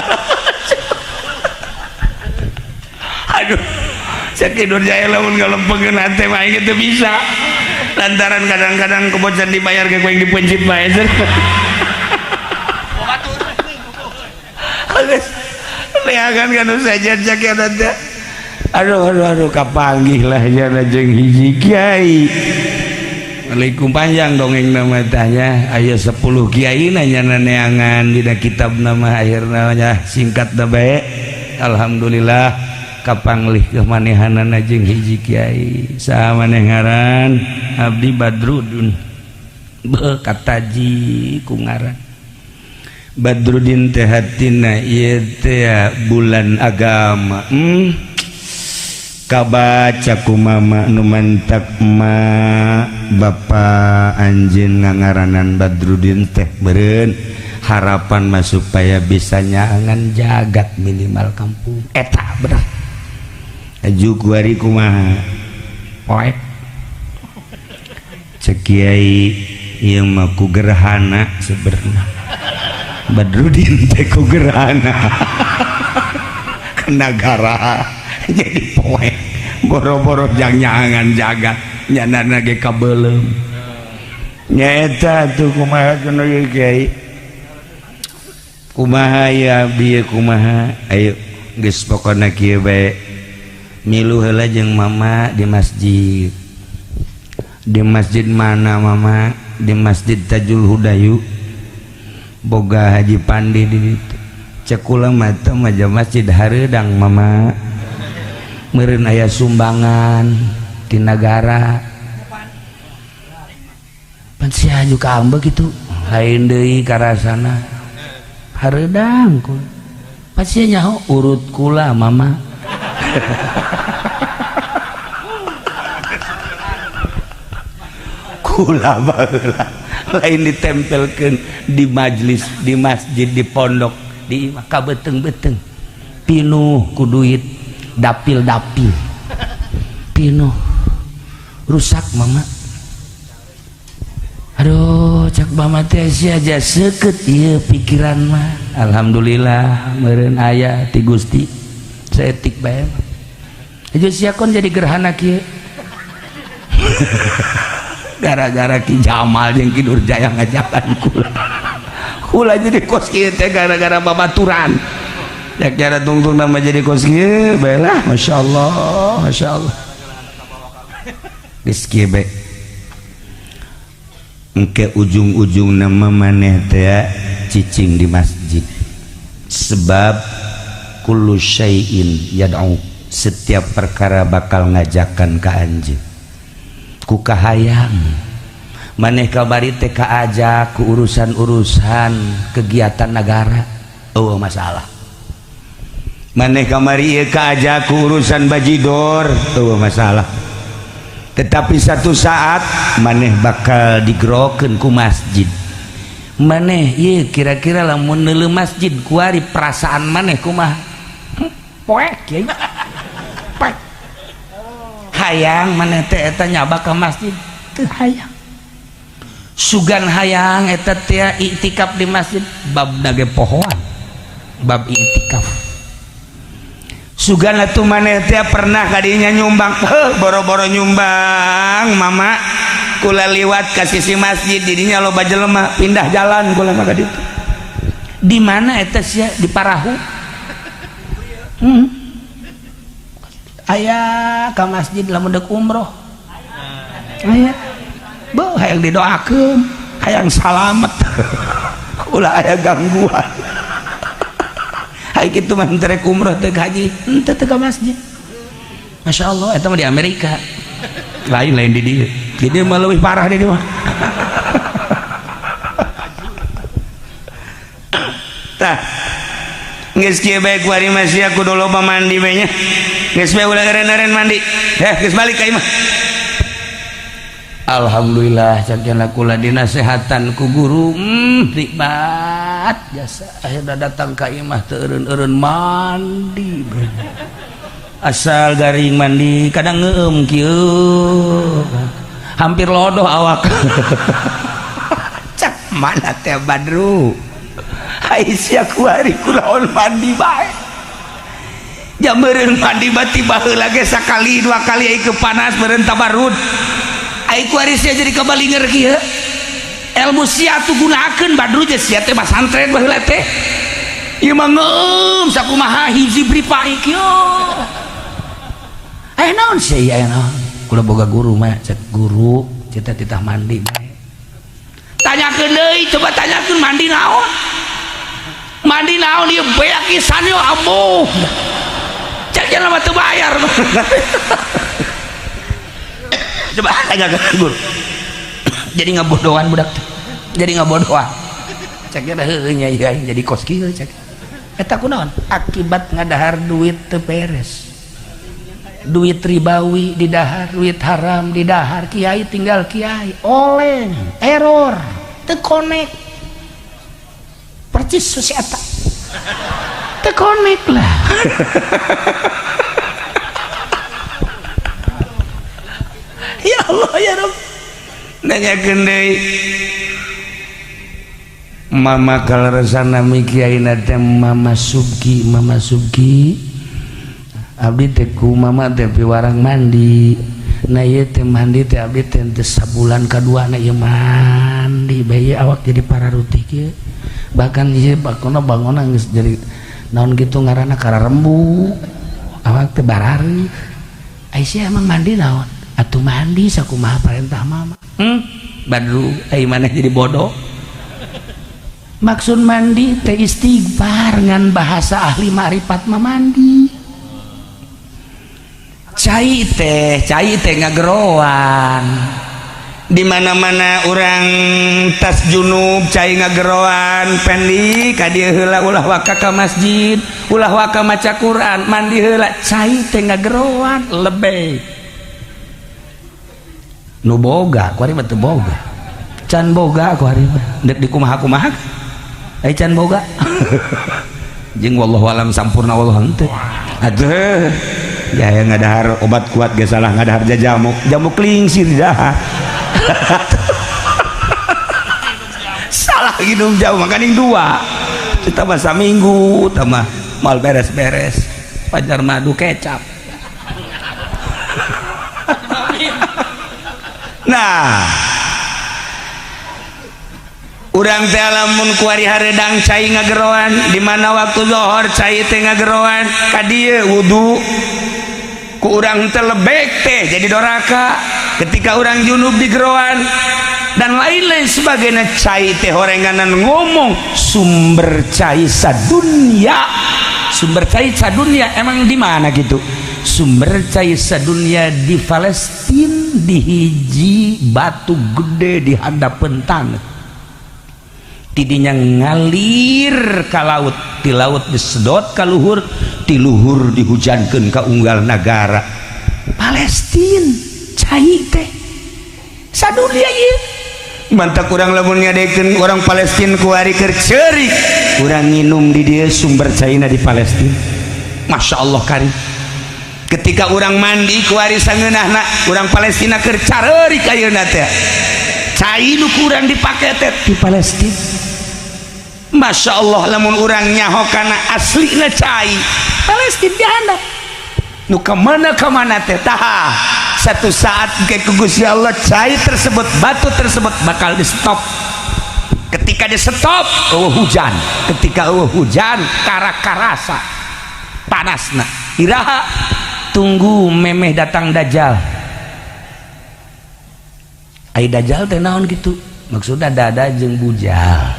aduh, cek Ki Nurjaya lamun ngalempengkeun hate mah aing teu bisa. Lantaran kadang-kadang kebocan dibayar ke yang dipencit bae. Geus leangan kan saja cek ya teh. Aduh aduh aduh kapanggih lah jana jeung hiji kiai. Assalamualaikum panjang dongeng nama tanya aya 10 kiai nanya neangan dina kitab nama akhirna nya singkat da bae. Alhamdulillah kapanglih kemanehanana jeung hiji kiai. Saha maneh ngaran? Abdi Badrudun. Beuh kataji ku ngaran. Badrudin teh hatina ieu teh bulan agama. Kabaca ku mama nu mantak ma bapa anjeun ngangaranan Badrudin teh meureun harapan mah supaya bisa nyaangan jagat minimal kampung eta bener. Aju kuari kumaha poek cek kiai ieu mah ku gerhana sebenarnya Badrudin teh ku gerhana ke negara jadi poek boro-boro jang nyaangan jagat nyanana ge kabeuleum nyaeta tuh kumaha cenah ieu kiai kumaha ya abdi kumaha ayo geus pokona kieu bae milu heula jeung mama di masjid. Di masjid mana mama? Di Masjid Tajul Hudayu boga Haji Pandi di ditu. Cek kula mah teh mah masjid hareudang mama meureun aya sumbangan ti nagara pan sia juga ambek kitu lain deui karasana hareudang kula pan sia nyaho urut kula mama. Kula baheula lain ditempelkeun di majlis di masjid di pondok Di imah kabeteng-beteng pinuh ku duit dapil-dapil pinuh rusak mama. Aduh, cak mama teh sia aja seukeut ieu pikiran mah. Alhamdulillah meureun aya ti Gusti saeutik bae mah. Aja sia kon jadi gerhana kieu gara-gara Ki Jamal jeung Ki Nurjaya ngajakan kula. Kula jadi kos kieu teh gara-gara babaturan. Ya cara tungtung nama jadi kos kieu bae lah, masyaallah, masyaallah. Geus kieu bae. Engke ujung-ujung nama maneh teh cicing di masjid. Sebab kullu syai'in yad'u, setiap perkara bakal ngajakan ka anjeun. Ku kahayang maneh kabari teh kaajak ku urusan-urusan kegiatan negara, oh masalah. Maneh kamari ieu kaajak ku urusan bajidor, oh masalah. Tetapi satu saat maneh bakal digerokeun ku masjid. Maneh ieu kira-kira lamun neuleuh masjid kuari perasaan maneh kumaha? Poek kiai. Poek. Hayang maneh teh eta nyabak ka masjid? Teu hayang. Sugan hayang eta teh iktikaf di masjid, bab ge pohoan. Bab iktikaf. Sugan atuh maneh teh pernah kadinya nyumbang, heuh boro-boro nyumbang mama kula liwat ka sisi masjid didinya loba jelema pindah jalan kula mah ka ditu. Di mana eta sia di parahu? Aya ka masjid lamun deuk umroh. Aya. Beuh hayang didoakeun, hayang salamet. Ulah aya gangguan. Hai kitu mah henteu rek umroh teu haji, henteu teu ka masjid. Masya Allah, eta mah di Amerika. Lain-lain di dieu. Di dieu mah leuwih parah di dieu mah. Tah. Geus kieu bae kuari mah sia kudu loba mandi bae nya. Geus bae ulah eureun-eureun mandi. Heh, geus balik ka imah. Alhamdulillah cakna kula dinasehatan ku guru, nikmat jasa akhirna datang ka imah teu eureun-eureun mandi bae. Asal garing mandi kadang ngeueum kieu. Hampir lodoh awak. Cak mana teh Badru? Hai sia kuari kulaon mandi bae. Jam meureun mandi bati baheula ge sakali dua kali ai panas meureun tabarud. Ai kuari sia jadi kabalinger kieu. Ilmu sia tuh gunakeun Badru je sia teh masantren baheula teh. Ieu mah ngeueum sakumaha hiji bripai kieu. Aya naon sia ieu aya naon? Kula boga guru mah cek guru cita-cita mandi bae. Tanyakeun deui, coba tanyakeun mandi naon? Mandi naon ieu beak pisan yo ambuh. Cek jelema teu bayar. Coba tanyakeun guru. Jadi ngabodohan budak teh. Jadi ngabodohan. Cek nya heueuh nya ieu aing jadi kos kieu cek. Eta kunaon? Akibat ngadahar duit teu beres. Duit ribawi didahar, duit haram didahar, kiai tinggal kiai, oleng, error, teu connect. Percis si eta. Teu connect lah. Ya Allah ya Rabb. Nanyakeun deui. Mama kaleresan nami kiai teh Mama Subki, Mama Subki. Abdi teh ku mama teh piwarang mandi. Nah ieu teh mandi teh abdi teh teu sabulan kadua na ieu mandi bae awak jadi pararuti kieu. Bahkan ieu bakona bangona geus jadi naon kitu ngaranna kararembu. Awak teh barareuh. Ai sia emang mandi naon? Atuh mandi sakumaha parentah mama. Badru ai maneh jadi bodoh. Maksud mandi teh istighfar ngan bahasa ahli ma'rifat mah mandi. Cai teh ngageroan. Di mana-mana urang tas junub cai ngageroan pendi ka dieu heula ulah waka ka masjid, ulah waka maca Quran, mandi heula cai teh ngageroan lebih. Nu boga kuari mah teu boga. Can boga kuari mah. Deuk dikumaha-kumaha. Ai can boga. Jeung wallahu alam sampurna, wallahu henteu. Aduh ya, yang ngadahar obat kuat ge salah, ngadahar jamu jamu klingsir dahar salah, minum jamu makaning dua kita mah saminggu tambah mal beres-beres pajar madu kecap. Nah, urang teh lamun kuari hareudang cai ngageroan, di mana waktu zohor cai teh ngageroan ka dieu, wudu ku urang teh lebek teh jadi doraka ketika urang junub di geroan dan lain-lain sebagainya. Cai teh horenganan ngomong sumber cai sadunya, sumber cai sadunya emang di mana gitu? Sumber cai sadunya di Palestina, di hiji batu gede di hadapan tanah, tidinya ngalir ka laut, di laut disedot ka luhur, di luhur dihujankeun ka unggal nagara Palestina. Cai teh sadunia ieu. Mantap, kurang lamun ngadekeun orang Palestina kuari keur ceurik, urang nginum di dieu, sumber caina di Palestina. Masya Allah kari ketika urang mandi kuari sangeunahna, urang Palestina keur careurik ayeuna teh, cai nu kurang dipake teh di Palestina. Masya Allah, lamun urang nyaho kana aslina cai Palestina dihandap nu kemana kemana teh. Tah, satu saat ke Gusti Allah cai tersebut, batu tersebut bakal di stop. Ketika di stop, oh hujan. Ketika oh hujan, kara-karasa panasna. Iraha? Tunggu memeh datang Dajjal. Ai Dajjal teh naon gitu? Maksudnya dada jeung bujal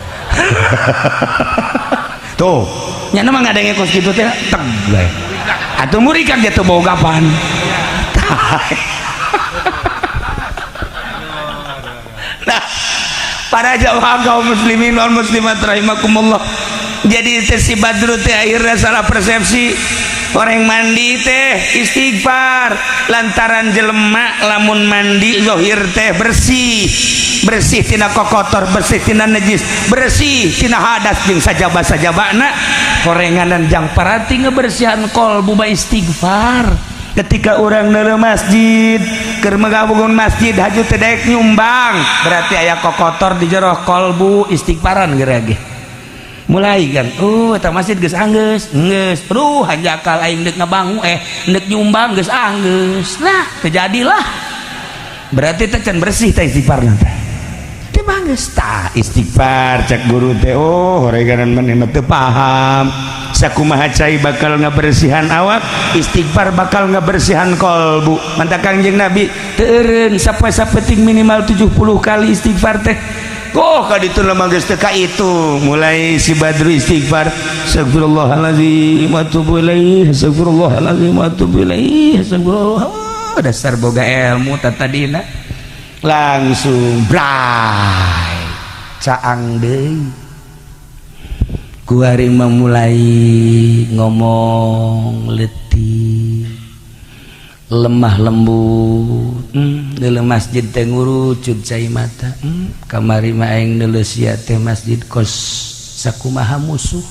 tuh nya mah ngadenge kos kitu teh teg bae atuh, murikan dia teu boga pan. Nah, para jamaah kaum muslimin wal muslimat rahimakumullah, jadi teh si Badru teh akhirnya salah persepsi. Orang mandi teh istighfar lantaran jelema lamun mandi zohir teh bersih, bersih tina kokotor, bersih tina najis, bersih tina hadas jeung sajaba-sajabana. Horenganan jang parati ngebersihan kolbu ba istighfar. Ketika orang neuleuh masjid, keur megabugun masjid haju teh daek nyumbang, berarti aya kokotor di jero kolbu. Istighfaran geura ge mulai kan, oh eta masjid geus anggeus geus, aduh hanjakal aing deuk ngabangun, eh deuk nyumbang geus anggeus. Nah, terjadilah berarti teh can bersih teh istighfarna teh teh banggeus. Tah, istighfar cek guru teh, oh horeganan maneh mah teu paham. Sakumaha cai bakal ngabersihan awak, istighfar bakal ngabersihan kolbu. Mantak Kangjeng Nabi teu eureun sapoe sapeting minimal 70 kali istighfar teh. Oh, ka ditu mah geus teu itu. Mulai si Badru istighfar, astagfirullahalazim wa atubu ilaih, astagfirullahalazim wa atubu ilaih, astagfirullah. Oh, dasar boga ilmu tatadina. Langsung bray caang deui. Kuari memulai ngomong letih, lemah lembut. Deuleu masjid teh ngurucud cai mata. Kamari mah aing deuleu sia teh masjid kos sakumaha musuh,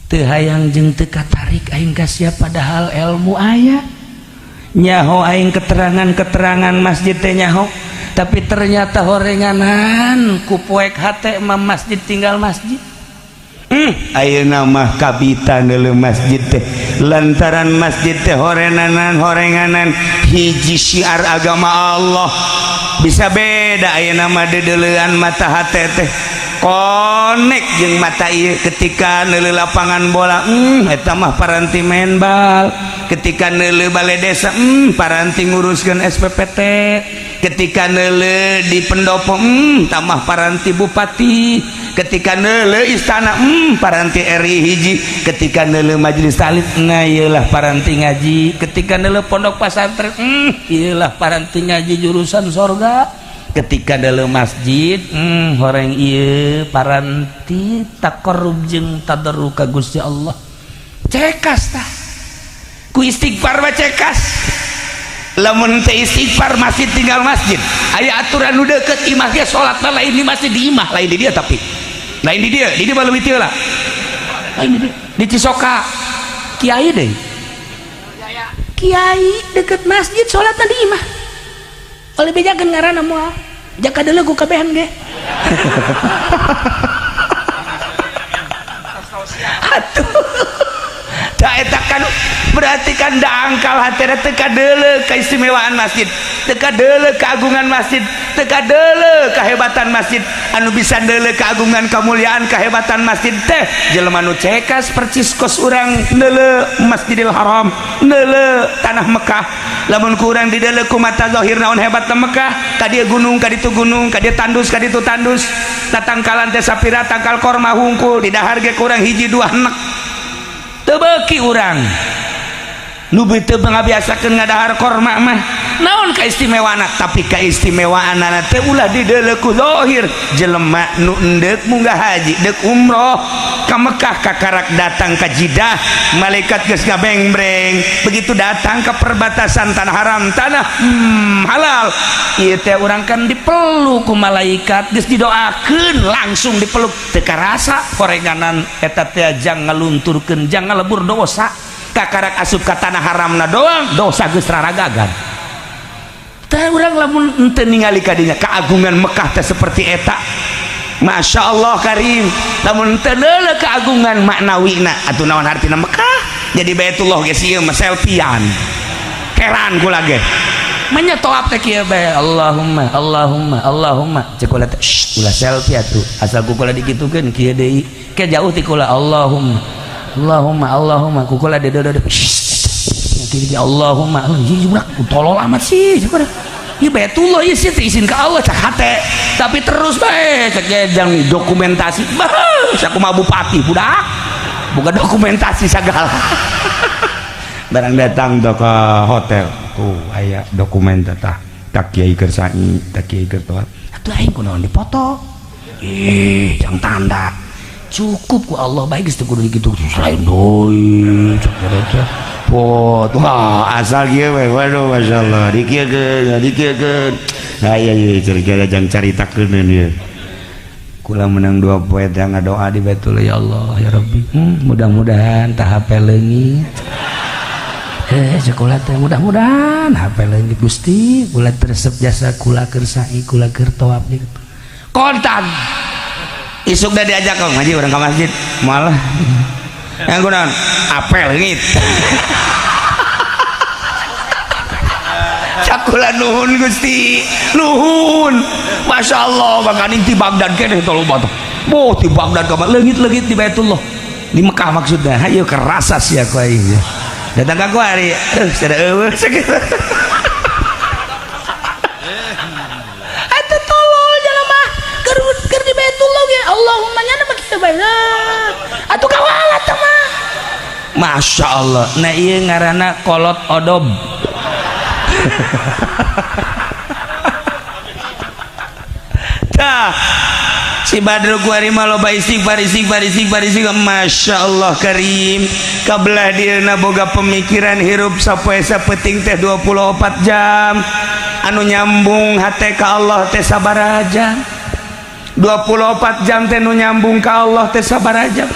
teu hayang jeung teu katarik aing ka sia, padahal ilmu aya, nyaho aing keterangan-keterangan masjid teh nyaho, tapi ternyata horenganan ku poek hate mah masjid tinggal masjid. Ayeuna mah kabita deuleu masjid teh lantaran masjid teh horenanan horenganan hiji syiar agama Allah. Bisa beda ayeuna mah, deudeulean mata hate teh konek jeung mata ieu. Ketika neuleuh lapangan bola, eta mah paranti main bal. Ketika neuleuh balai desa, paranti nguruskeun SPPT. Ketika neuleuh di pendopo, tamah paranti bupati. Ketika neuleuh istana, paranti RI hiji. Ketika neuleuh majelis taklim, nah ieulah paranti ngaji. Ketika neuleuh pondok pesantren, ieulah paranti ngaji jurusan sorga. Ketika dalam masjid, horeng ieu paranti taqarrub jeung tadarru ka Gusti Allah. Cekas tah ku istighfar mah cekas. Lamun teh istighfar, masjid tinggal masjid. Aya aturan nu deukeut imah ge salat lain di masjid, di imah, lain di dia, tapi lain di dia, di dia mah leuwih teu lah. Lain di Cisoka kiai deh, kiai deket masjid sholat di imah oleh bejakeun ngaranna moal jaka deuleu ku kabehan ge. Atuh da eta kan berarti kan dangkal hatena teu kadeuleu keistimewaan masjid, teu kadeuleu keagungan masjid, teu kadeuleu kehebatan masjid. Anu bisa deuleu keagungan, kemuliaan, kehebatan masjid teh jelema nu cekas percis kos urang neuleu Masjidil Haram, neuleu tanah Mekah. Lamun ku urang dideuleu ku mata zahir naon hebatna Mekah, ka dieu gunung, ka ditu gunung, ka dieu tandus, ka ditu tandus, tatangkalan teh sapira tangkal korma hungkul didahar ge kurang hiji dua enek teu beuki urang nu teu ngabiasakeun ngadahar korma mah naon kaistimewaanna. Tapi kaistimewaanna teh ulah dideuleu ku zahir. Jelema nu endeuk munggah haji, deuk umroh ka Mekah, kakarak datang ka Jidah, malaikat geus ngabengbreng. Begitu datang ke perbatasan tanah haram, tanah halal ieu teh urang kan dipeluk ku malaikat, geus didoakeun langsung dipeluk, teu karasa korenganan eta teh jang ngalunturkeun, jang ngalebur dosa. Kakarak asup ka tanah haramna doang dosa geus raragagan. Tah urang lamun henteu ningali kadinya keagungan Mekah teh seperti eta, Masya Allah karim, lamun henteu deuleu keagungan maknawina atuh naon hartina Mekah. Jadi Baitullah geus ieu mah selfiean keran kula ge manya toap teh kieu bae, Allahumma Allahumma Allahumma cek kula teh, ulah selfie atuh, asal ku kula dikitukeun kieu deui ke jauh ti kula, Allahumma Allahumma Allahumma ku kula deudeuh Allahumma, budak tolol amat sih cek kula. Ieu Baitullah ieu sih izin ka Allah cak hate, tapi terus bae cek ge jang dokumentasi bah sakumaha bupati budak bukan dokumentasi segala. Barang datang tuh ke hotel tuh aya dokumen tah tak kiai keur sa'i, tak kiai keur toat atuh aing kunaon dipoto, ih jang tanda cukup ku Allah baik geus teu kudu dikitu selain deui cek teh pot wah asal kieu we, waduh masyaallah dikieukeun dikieukeun aya ieu cerita jang caritakeun ieu. Kula menang dua poe teh ngadoa di Baitullah, ya Allah ya Rabbi, mudah-mudahan tah HP leungit, sekolah teh mudah-mudahan HP leungit Gusti, kula teresep jasa kula keur sa'i, kula keur tawaf gitu. Kontan isuk dah diajak kok ngaji urang ka masjid malah yang kunaon apel leungit. Cakula nuhun Gusti nuhun, Masya Allah makanin ti Baghdad keneh tolong batu boh ti Baghdad ka leungit-leungit di Baitullah di Mekah maksudnya. Hayu kerasa sia ku aing datang ka ku hari sada eueuh sakitu. Atuh tolol jelema keur keur di Baitullah ge Allahumma nya mah kieu bae atuh kawalat teh mah. Masya Allah, nah ieu ngaranna kolot odob. Tah si Badru kuari mah loba istighfar istighfar istighfar istighfar, Masya Allah karim. Kabelah dieuna boga pemikiran hirup sapoe sapeting teh 24 jam anu nyambung hate ka Allah teh sabaraha jam, 24 jam teh nu nyambung ka Allah teh sabaraha jam.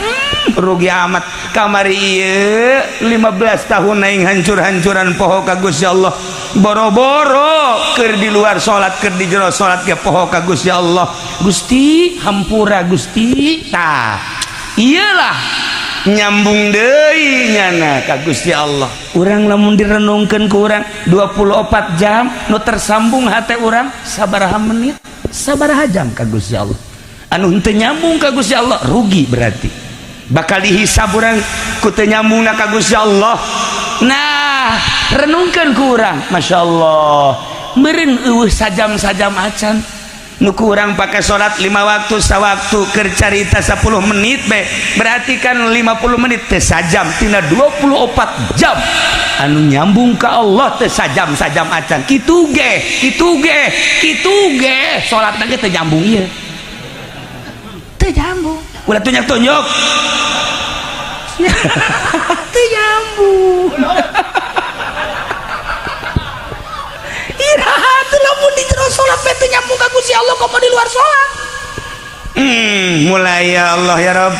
Rugi amat kamari ieu 15 tahun aing hancur-hancuran poho ka Gusti Allah, boro-boro keur di luar salat, keur di jero salat ge poho ka Gusti Allah. Gusti hampura Gusti. Tah iyalah nyambung deui nyana ka Gusti Allah. Urang lamun direnungkeun ku urang 24 jam nu tersambung hate urang sabaraha menit, sabaraha jam ka Gusti Allah. Anu henteu nyambung ka Gusti Allah rugi, berarti bakal dihisab urang ku teu nyambungna ka Gusti Allah. Nah renungkeun ku urang, Masya Allah meureun eueuh sajam-sajam acan nu ku urang pake salat 5 waktu sawaktu keur carita 10 menit be, berarti kan 50 menit teh sajam tina 24 jam anu nyambung ka Allah teh sajam-sajam acan. Kitu ge kitu ge kitu ge salatna ge teu nyambung ieu teu nyambung, ulah tunjuk-tunjuk teu nyambung. Iraha teu lamun di jero salat teh nyambung ka Gusti Allah komo di luar salat. Mulai ya Allah ya Rabb.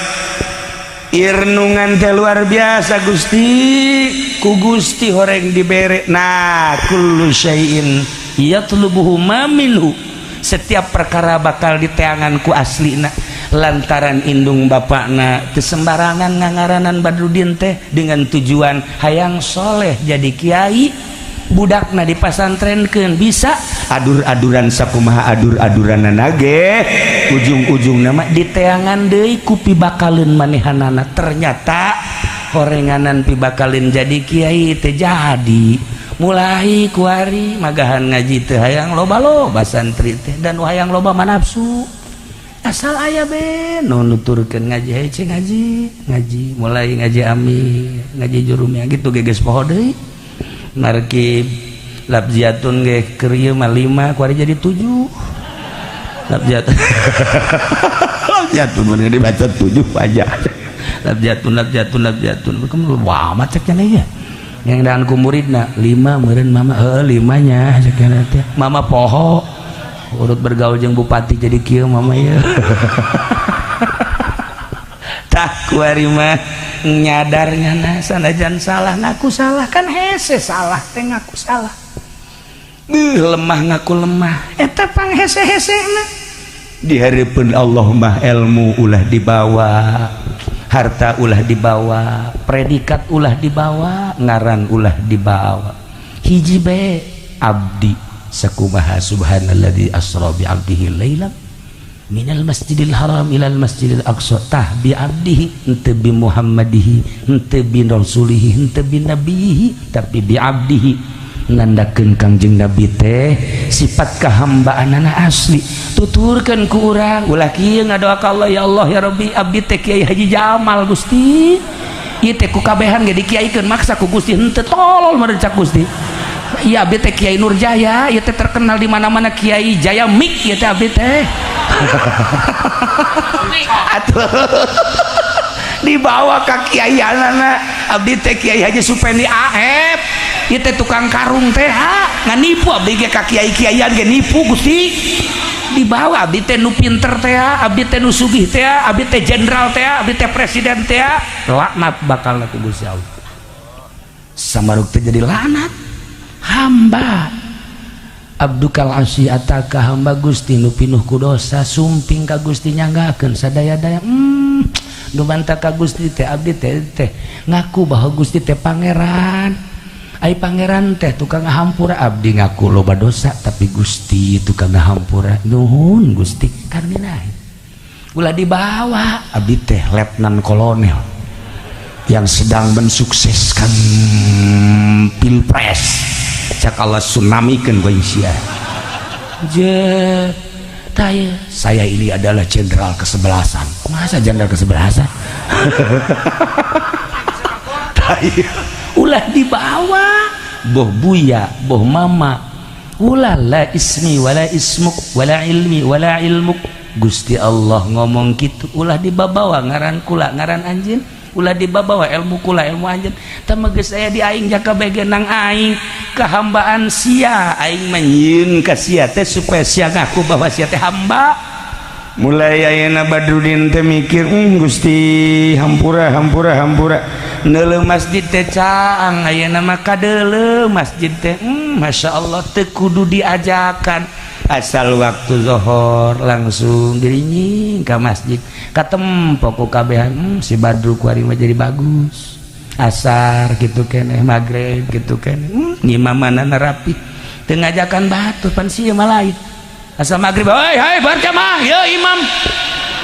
Irnungan teh luar biasa, Gusti, ku Gusti horeng dibere. Nah, kullu syai'in yatlubuhu ma minhu, setiap perkara bakal diteangan ku aslina. Lantaran indung bapakna teu sembarangan ngangaranan Badrudin teh dengan tujuan hayang soleh jadi kiai, budakna dipasantrenkeun. Bisa adur-aduran sakumaha adur-aduran ge, ujung-ujung nama diteangan deui ku pibakaleun manehanana. Ternyata horenganan pibakalin jadi kiai teh jadi mulai kuari magahan ngaji teh hayang loba-loba santri teh dan hayang loba manafsu, asal aya be nu nuturkeun ngaji hece ngaji ngaji, mulai ngaji ami ngaji jurumnya gitu geges poho deui. Markib labziatun ge keur ieu mah 5, kuari jadi 7 labziatun. Labziatun mun dibaca 7 aja. Labziatun, labziatun, labziatun, kamu wah macet cenah ieu yang dan ku muridna 5 meureun mama, heuh limanya cek teh. Mama poho urut bergaul jeung bupati jadi kieu mama ieu. Tah, kuari mah nyadarnya na sanajan salah ngaku salah kan hese, salah teh ngaku salah. Beuh, lemah ngaku lemah, eta pang hese-hese na di hareupeun Allah mah. Ilmu ulah dibawa, harta ulah dibawa, predikat ulah dibawa, ngaran ulah dibawa, hiji be abdi. Sakumaha subhanalladzi asra bi abdihi lailan minal masjidil haram ilal masjidil aqsa. Tah, bi abdihi, henteu bi muhammadihi, henteu bi rasulihi, henteu bi nabihi, tapi bi abdihi, nandakeun Kangjeng Nabi teh sifat kehambaanana asli. Tuturkeun ku urang, ulah kieu ngadoa ka Allah, ya Allah, ya Rabbi, abdi teh Kiai Haji Jamal, Gusti, ieu teh ku kabehan ge dikiaikeun maksa ku Gusti. Henteu, tolol meureun cak Gusti. Iya, abdi teh Kiai Nurjaya, ieu teh terkenal di mana-mana, Kiai Jaya Mik ieu teh abdi teh. Atuh dibawa ka kiaianana, abdi teh Kiai Haji Supendi AF, ieu teh tukang karung teh ha nganipu abdi ge ka kiai-kiaian ge nipu Gusti. Dibawa abdi teh nu pinter teh, abdi teh nu sugih teh, abdi teh jenderal teh, abdi teh presiden teh. Laknat bakal ku Gusti Allah, samaruk teh jadi laknat. Hamba abdukal asi ataka, hamba Gusti nu pinuh ku dosa, sumping ka Gusti nyanggakeun sadaya-daya. Nu bantah ka Gusti teh abdi teh teh ngaku bahwa Gusti teh pangeran. Ai pangeran teh tukang ngahampura. Abdi ngaku loba dosa, tapi Gusti tukang ngahampura. Nuhun Gusti karminahi. Ulah dibawa abdi teh letnan kolonel yang sedang mensukseskan pilpres, cak Allah tsunamikeun ku sia je. Taya, saya ini adalah jenderal kesebelasan. Masa jenderal kesebelasan? Taya, ulah dibawa boh buya boh mama, ulah. La ismi wala ismuk wala ilmi wala ilmuk. Gusti Allah ngomong gitu, ulah dibawa ngaran kula ngaran anjeun, ulah dibawa ilmu kula ilmu anjeun. Tah geus aya di aing jaka begenang aing kehambaan sia, aing menyieun ka sia teh supaya sia ngaku bahwa sia teh hamba. Mulai ayeuna Badrudin teh mikir, Gusti, hampura, hampura, hampura." Neuleuh masjid teh caang ayeuna mah, kadeuleu masjid teh, Masya Allah, teu kudu diajakan, asal waktu zohor langsung dirinying ke masjid, katempo ku kabehan, si Badru kuari mah jadi bagus." Asar gitu keneh, maghrib gitu keneh, ngimamanana rapi, teu ngajakan batu pan sia mah lain. Asal maghrib, "Hei hei, berjamaah ya imam,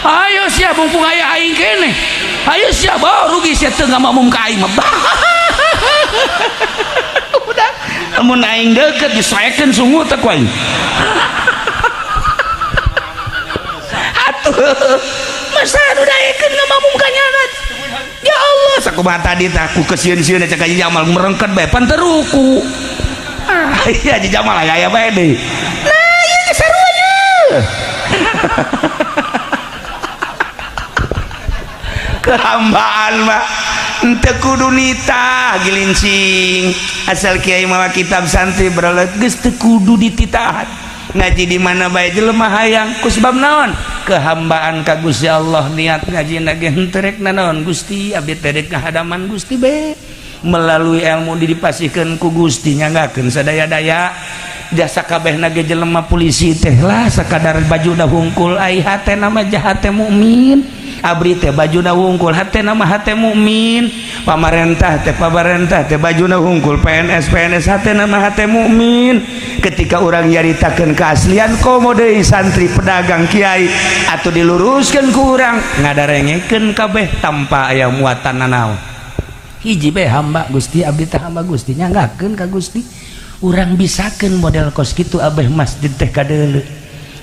ayo sia, mumpung aya aing keneh, ayo sia." Bawa rugi sia teu ngamakmum ka aing mah. Udah, lamun aing deket disoekeun sungu teh ku aing. Atuh masa nu daekeun ngamakmum ka nyanat? Ya Allah, sakumaha tadi tah ku kesieun-sieun cek Haji Jamal merengket bae pan teruku. Ah iya, Haji Jamal aya aya bae deui. Nah, ieu geus sarua ye. Kehambaan mah henteu kudu nitah gilincing, asal kiai mawa kitab santri berelet geus teu kudu dititahan. Ngaji di mana bae jelema hayang. Ku sebab naon? Kehambaan ka Gusti Allah. Niat ngaji ge henteu rek nanaon, Gusti, abdi teh rek ngahadaman Gusti be melalui ilmu dipasihkeun ku Gusti, nyanggakeun sadaya-daya jasa kabehna ge. Jelema polisi teh lah sakadar baju hungkul, ai hatena mah hate mukmin. Abri teh bajuna hungkul, hatena mah hate mukmin. Pamarentah teh, pamarentah teh bajuna hungkul, PNS PNS, hatena mah hate mukmin. Ketika orang nyaritakeun keaslian, komo deui santri, pedagang, kiai, atau diluruskeun ku urang, ngadarengekeun kabeh tanpa aya muatan nanaon. Hiji bae, hamba Gusti, abdi teh hamba Gusti, nyanggakeun ka Gusti. Urang bisakeun model kos kitu abeh masjid teh kadeuleu.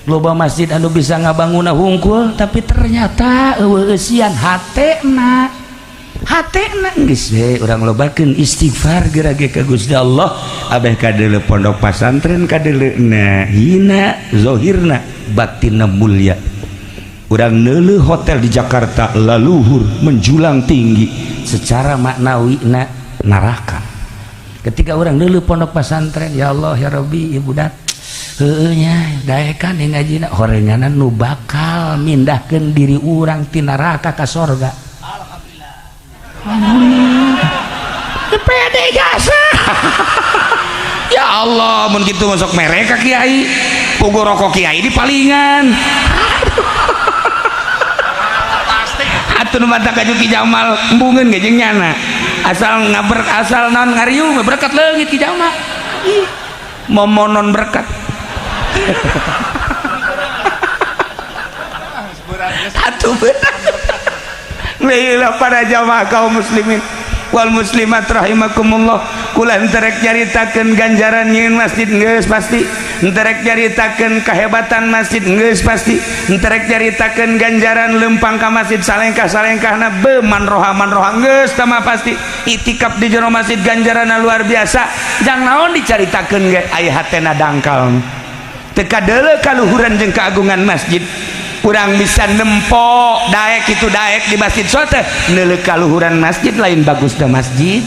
Loba masjid anu bisa ngabangun hungkul, tapi ternyata euweuh eusian hatena. Hatena geus we urang lobakeun istighfar geura ge ka Gusti Allah. Abeh kadeuleu pondok pasantren kadeuleuna hina zohirna, batinna mulia. Urang neuleuh hotel di Jakarta laluhur menjulang tinggi, secara maknawi na neraka. Ketika orang neuleuh pondok pesantren, ya Allah ya Rabbi, ibu dat heueuh nya daekan ngajina horenganan nu bakal mindahkeun diri urang ti neraka ka sorga. Alhamdulillah. Alhamdulillah, pede jasa. Ya Allah, mun kitu masuk mereka kiai pugu rokok, kiai di palingan. Pasti. Atuh nu mata kaju Ki Jamal embungeun ge jeung nyana, asal ngaber, asal naon ngariung berkat leungit Ki Jamal. Ih, momonon berkat. Atuh bener. Leulah para jamaah kaum muslimin wal muslimat rahimakumullah, kula henteu rek nyaritakeun ganjaran nyieun masjid, geus pasti. Henteu rek nyaritakeun kehebatan masjid, geus pasti. Henteu rek nyaritakeun ganjaran lempang ka masjid salengkah-salengkahna be manroha manroha, geus tama pasti. Itikaf di jero masjid ganjaranna luar biasa. Jang naon dicaritakeun ge, aya hatena dangkal, teu kadeuleu kaluhuran jeung keagungan masjid. Kurang bisa nempo daek itu daek di masjid sote neuleuh kaluhuran masjid. Lain bagus da masjid,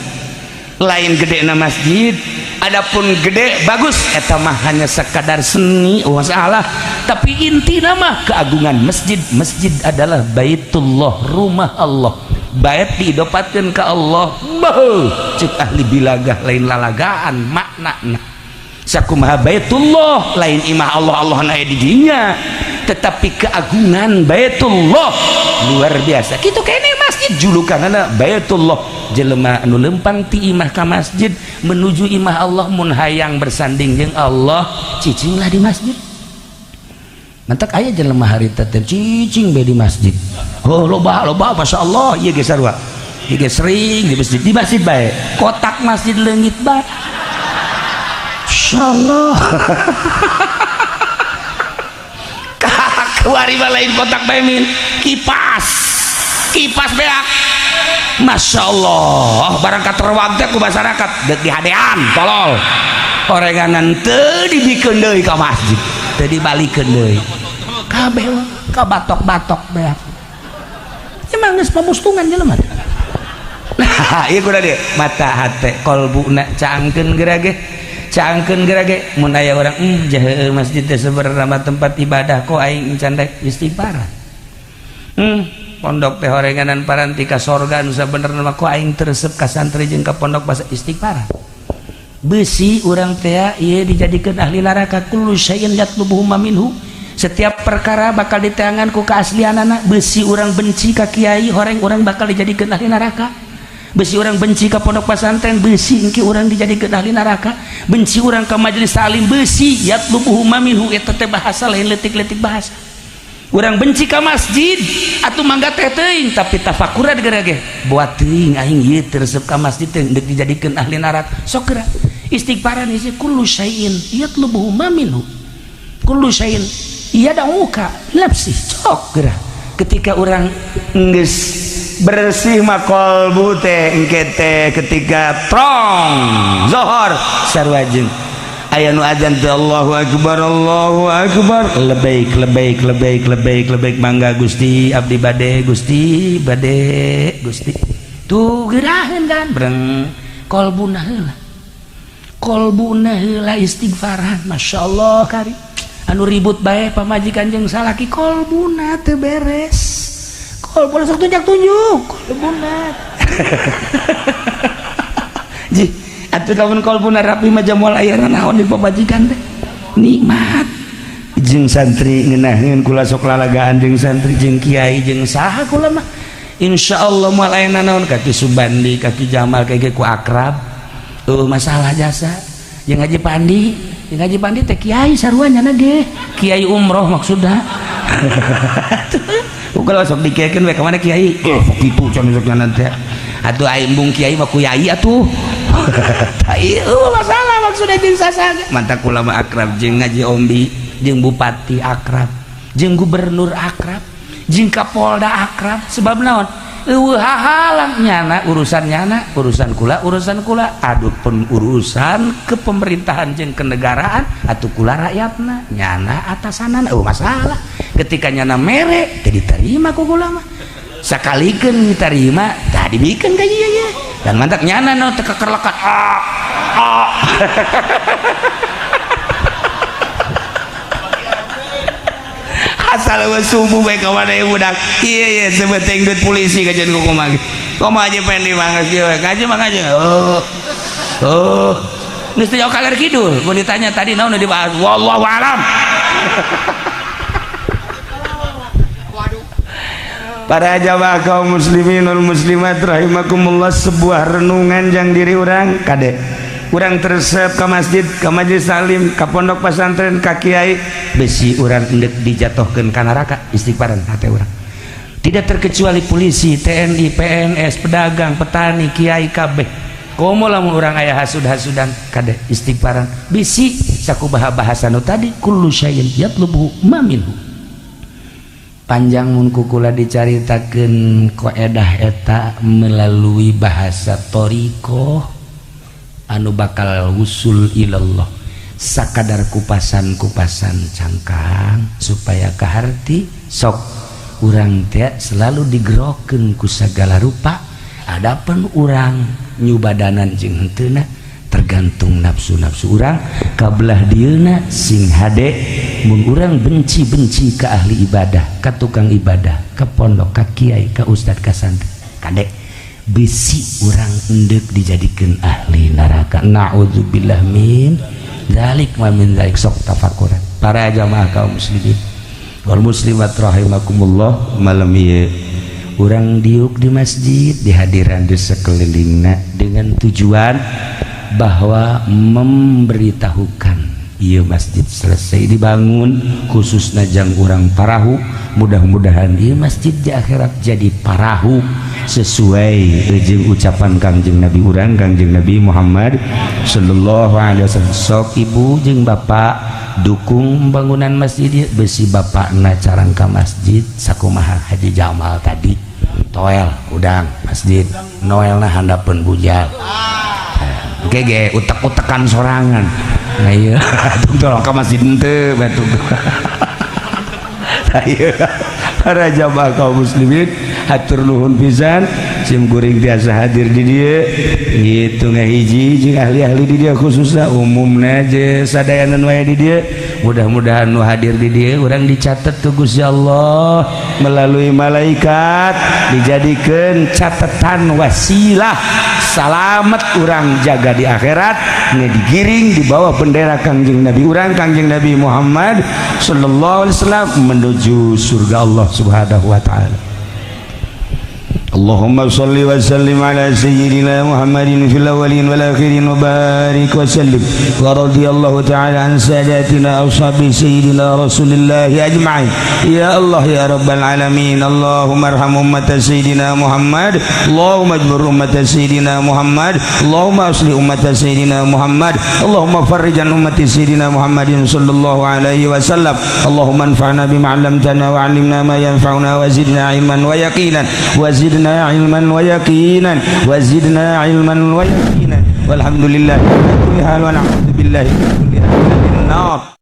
lain gede na masjid. Adapun gede bagus eta mah hanya sekadar seni, oh masalah, tapi inti nama keagungan masjid. Masjid adalah baitullah, rumah Allah. Bait diidopatkeun ka Allah. Beuh, cek ahli bilagah lain lalagaan maknana. Sakumaha baitullah lain imah Allah, Allah na di dinya, tetapi keagungan baitullah luar biasa. Kitu kene masjid julukanana baitullah. Jelema anu lempang ti imah ka masjid menuju imah Allah, mun hayang bersanding jeung Allah, cicinglah di masjid. Mantak aya jelema harita teh cicing bae di masjid. Oh, loba loba, Masya Allah. Ieu ge sarua, ieu ge sering di masjid, di masjid bae, kotak masjid leungit bae. Insyaallah. Kuari mah lain kotak bae min, kipas kipas beak. Masya Allah, barang katerwag teh ku masyarakat deuk dihadean tolol. Orenganan teu dibikeun deui ka masjid, teu dibalikeun deui, kabeh ka batok-batok beak. Emang geus pamustungan jelema. Nah, ieu kudu dia mata hate kolbuna caangkeun geura ge, caangkeun geura ge. Mun aya urang jahe masjid teh sebenarnya mah tempat ibadah, kok aing can rek istighfar. Pondok teh horenganan paranti ka sorga nu sabenerna mah, kok aing teu resep ka santri jeung ka pondok basa istighfar. Besi urang teh ieu dijadikeun ahli neraka. Kullu syai'in yatlubuhu minhu, setiap perkara bakal diteangan ku keaslianana. Besi urang benci ka kiai, horeng urang bakal dijadikeun ahli neraka. Besi urang benci ka pondok pesantren, besi engke urang dijadikeun ahli neraka. Benci urang ka majelis taklim, besi yatlubuhu minhu. Eta teh bahasa lain leutik-leutik bahasa. Urang benci ka masjid atuh mangga teh teuing, tapi tafakuran geura ge buat teuing aing ieu teu resep ka masjid teh deuk dijadikeun ahli neraka. Sok geura istighfaran isi kullu syai'in yatlubuhu minhu, kullu syai'in yad'uka nafsi. Sok geura ketika orang geus bersih mah kolbu teh, engke teh ketika trong zohor sarua jeung aya nu azan teh, Allahu akbar, Allahu akbar, labbaik labbaik labbaik labbaik labbaik, mangga Gusti, abdi bade Gusti, bade Gusti. Tuh geraheun kan breng kolbuna heula, kolbuna heula istighfaran. Masya Allah kari. Anu ribut bae pamajikan jeung salaki, kolbuna teu beres. Kolbuna sok tunjuk-tunjuk, kolbuna. Ji, atuh lamun kolbuna rapi mah moal aya naon di pamajikan teh. Nikmat. Jeung santri ngeunaheun, kula sok lalagaan jeung santri, jeung kiai, jeung saha kula mah. Insyaallah moal aya naon, kaki Subandi, kaki Jamal kayak ku akrab. Tuh masalah jasa. Jeung Haji Pandi, jeung Haji Pandi teh kiai sarua nyana ge. Kiai umroh maksudna. Kalau sok dikekeun we ka mana kiai? Eh, sok kitu cenah sok nyana teh. Atuh ai embung kiai mah ku yai atuh. Tah ieu masalah maksudna jeung sasaga. Mantak kula mah akrab jeung Ngaji Ombi, jeung bupati akrab, jeung gubernur akrab, jeung kapolda akrab. Sebab naon? Eueuh hahalang nyana urusan nyana, urusan kula, urusan kula. Aduh pun urusan kepemerintahan jeung kenegaraan atuh kula rakyatna, nyana atasanan eueuh masalah. Ketika nyana mere teu diterima ku kula mah. Sakalikeun diterima, tah dibikeun ka ieu ye. Dan mantak nyana no teu kekerlekan. Ah, ah. Asal eueuh subuh bae ka mana ieu budak. Iya iya sebeteng duit polisi kajian ku kumaha. Kumaha aja pengen dimangas kieu we. Ngaji mah ngaji. Oh. Oh. Geus teu jauh kaler kidul. Mun ditanya tadi naon nu dibahas? Wallahu alam. Waduh. Para jamaah kaum muslimin wal muslimat rahimakumullah, sebuah renungan jang diri urang kade. Urang teresep ke masjid, ke majelis taklim, ke pondok pesantren, ka kiai, besi urang endek dijatuhkeun ka neraka, istighfaran hate urang. Tidak terkecuali polisi, TNI, PNS, pedagang, petani, kiai kabeh. Komo lamun urang aya hasud-hasudan kade istighfaran. Bisi sakubaha bahasa nu tadi kullu syai'in yatlubu ma minhu. Panjang mun kukula dicaritakeun koedah eta melalui bahasa thoriqoh anu bakal wusul ilallah, sakadar kupasan-kupasan cangkang supaya kaharti. Sok urang teh selalu digerokeun ku sagala rupa, adapun urang nyubadanan jeung henteuna tergantung nafsu-nafsu urang. Kabelah dieuna sing hade mun urang benci-benci ke ahli ibadah, ka tukang ibadah, ka pondok, ka kiai, ka ustad, ka santri, kade bisi urang endek dijadikan ahli neraka. Na'udzubillah min dzalik wa min dzalik. Sok tafakuran para jamaah kaum muslimin wal muslimat rahimakumullah. Malam ieu urang diuk di masjid di hadiran di sekelilingna dengan tujuan bahwa memberitahukan ieu masjid selesai dibangun khususna jang urang parahu. Mudah-mudahan ieu masjid di akhirat jadi parahu sesuai jeung ucapan Kangjeng Nabi urang, Kangjeng Nabi Muhammad sallallahu alaihi wasallam. Sok ibu jeung bapak dukung pembangunan masjid, besi bapakna carang ka masjid sakumaha Haji Jamal tadi toel udang masjid Noelna handapeun bujal gege utek-utekan sorangan. Nah iya tolong ka masjid henteu batu. Nah iya para jamaah kaum muslimin, hatur nuhun pisan sim kuring tiasa hadir di dieu gitu ngahiji jeung ahli-ahli di dieu, khususna umumna je sadayana nu aya di dieu. Mudah-mudahan nu hadir di dieu urang dicatat ku Gusti Allah melalui malaikat, dijadikeun catatan wasilah salamet urang jaga di akhirat, ini digiring di bawah bendera Kangjeng Nabi urang, Kangjeng Nabi Muhammad sallallahu alaihi wasallam menuju surga Allah Subhanahu wa taala. اللهم صل وسلم على سيدنا محمد في الأولين والآخرين وبارك وسلم، ورضي الله تعالى عن ساداتنا أصحاب سيدنا رسول الله أجمعين. يا الله يا رب العالمين، اللهم ارحم أمة سيدنا محمد، اللهم اجبر أمة سيدنا محمد، اللهم أصلح أمة سيدنا محمد، اللهم فرج عن أمة سيدنا محمد صلى الله عليه وسلم. اللهم انفعنا بما علمتنا وعلمنا ما ينفعنا وزدنا علما ويقينا، وزدنا علما ويقينا، وزدنا علما ويقينا. والحمد لله على كل حال ونعوذ بالله من كل حال النار.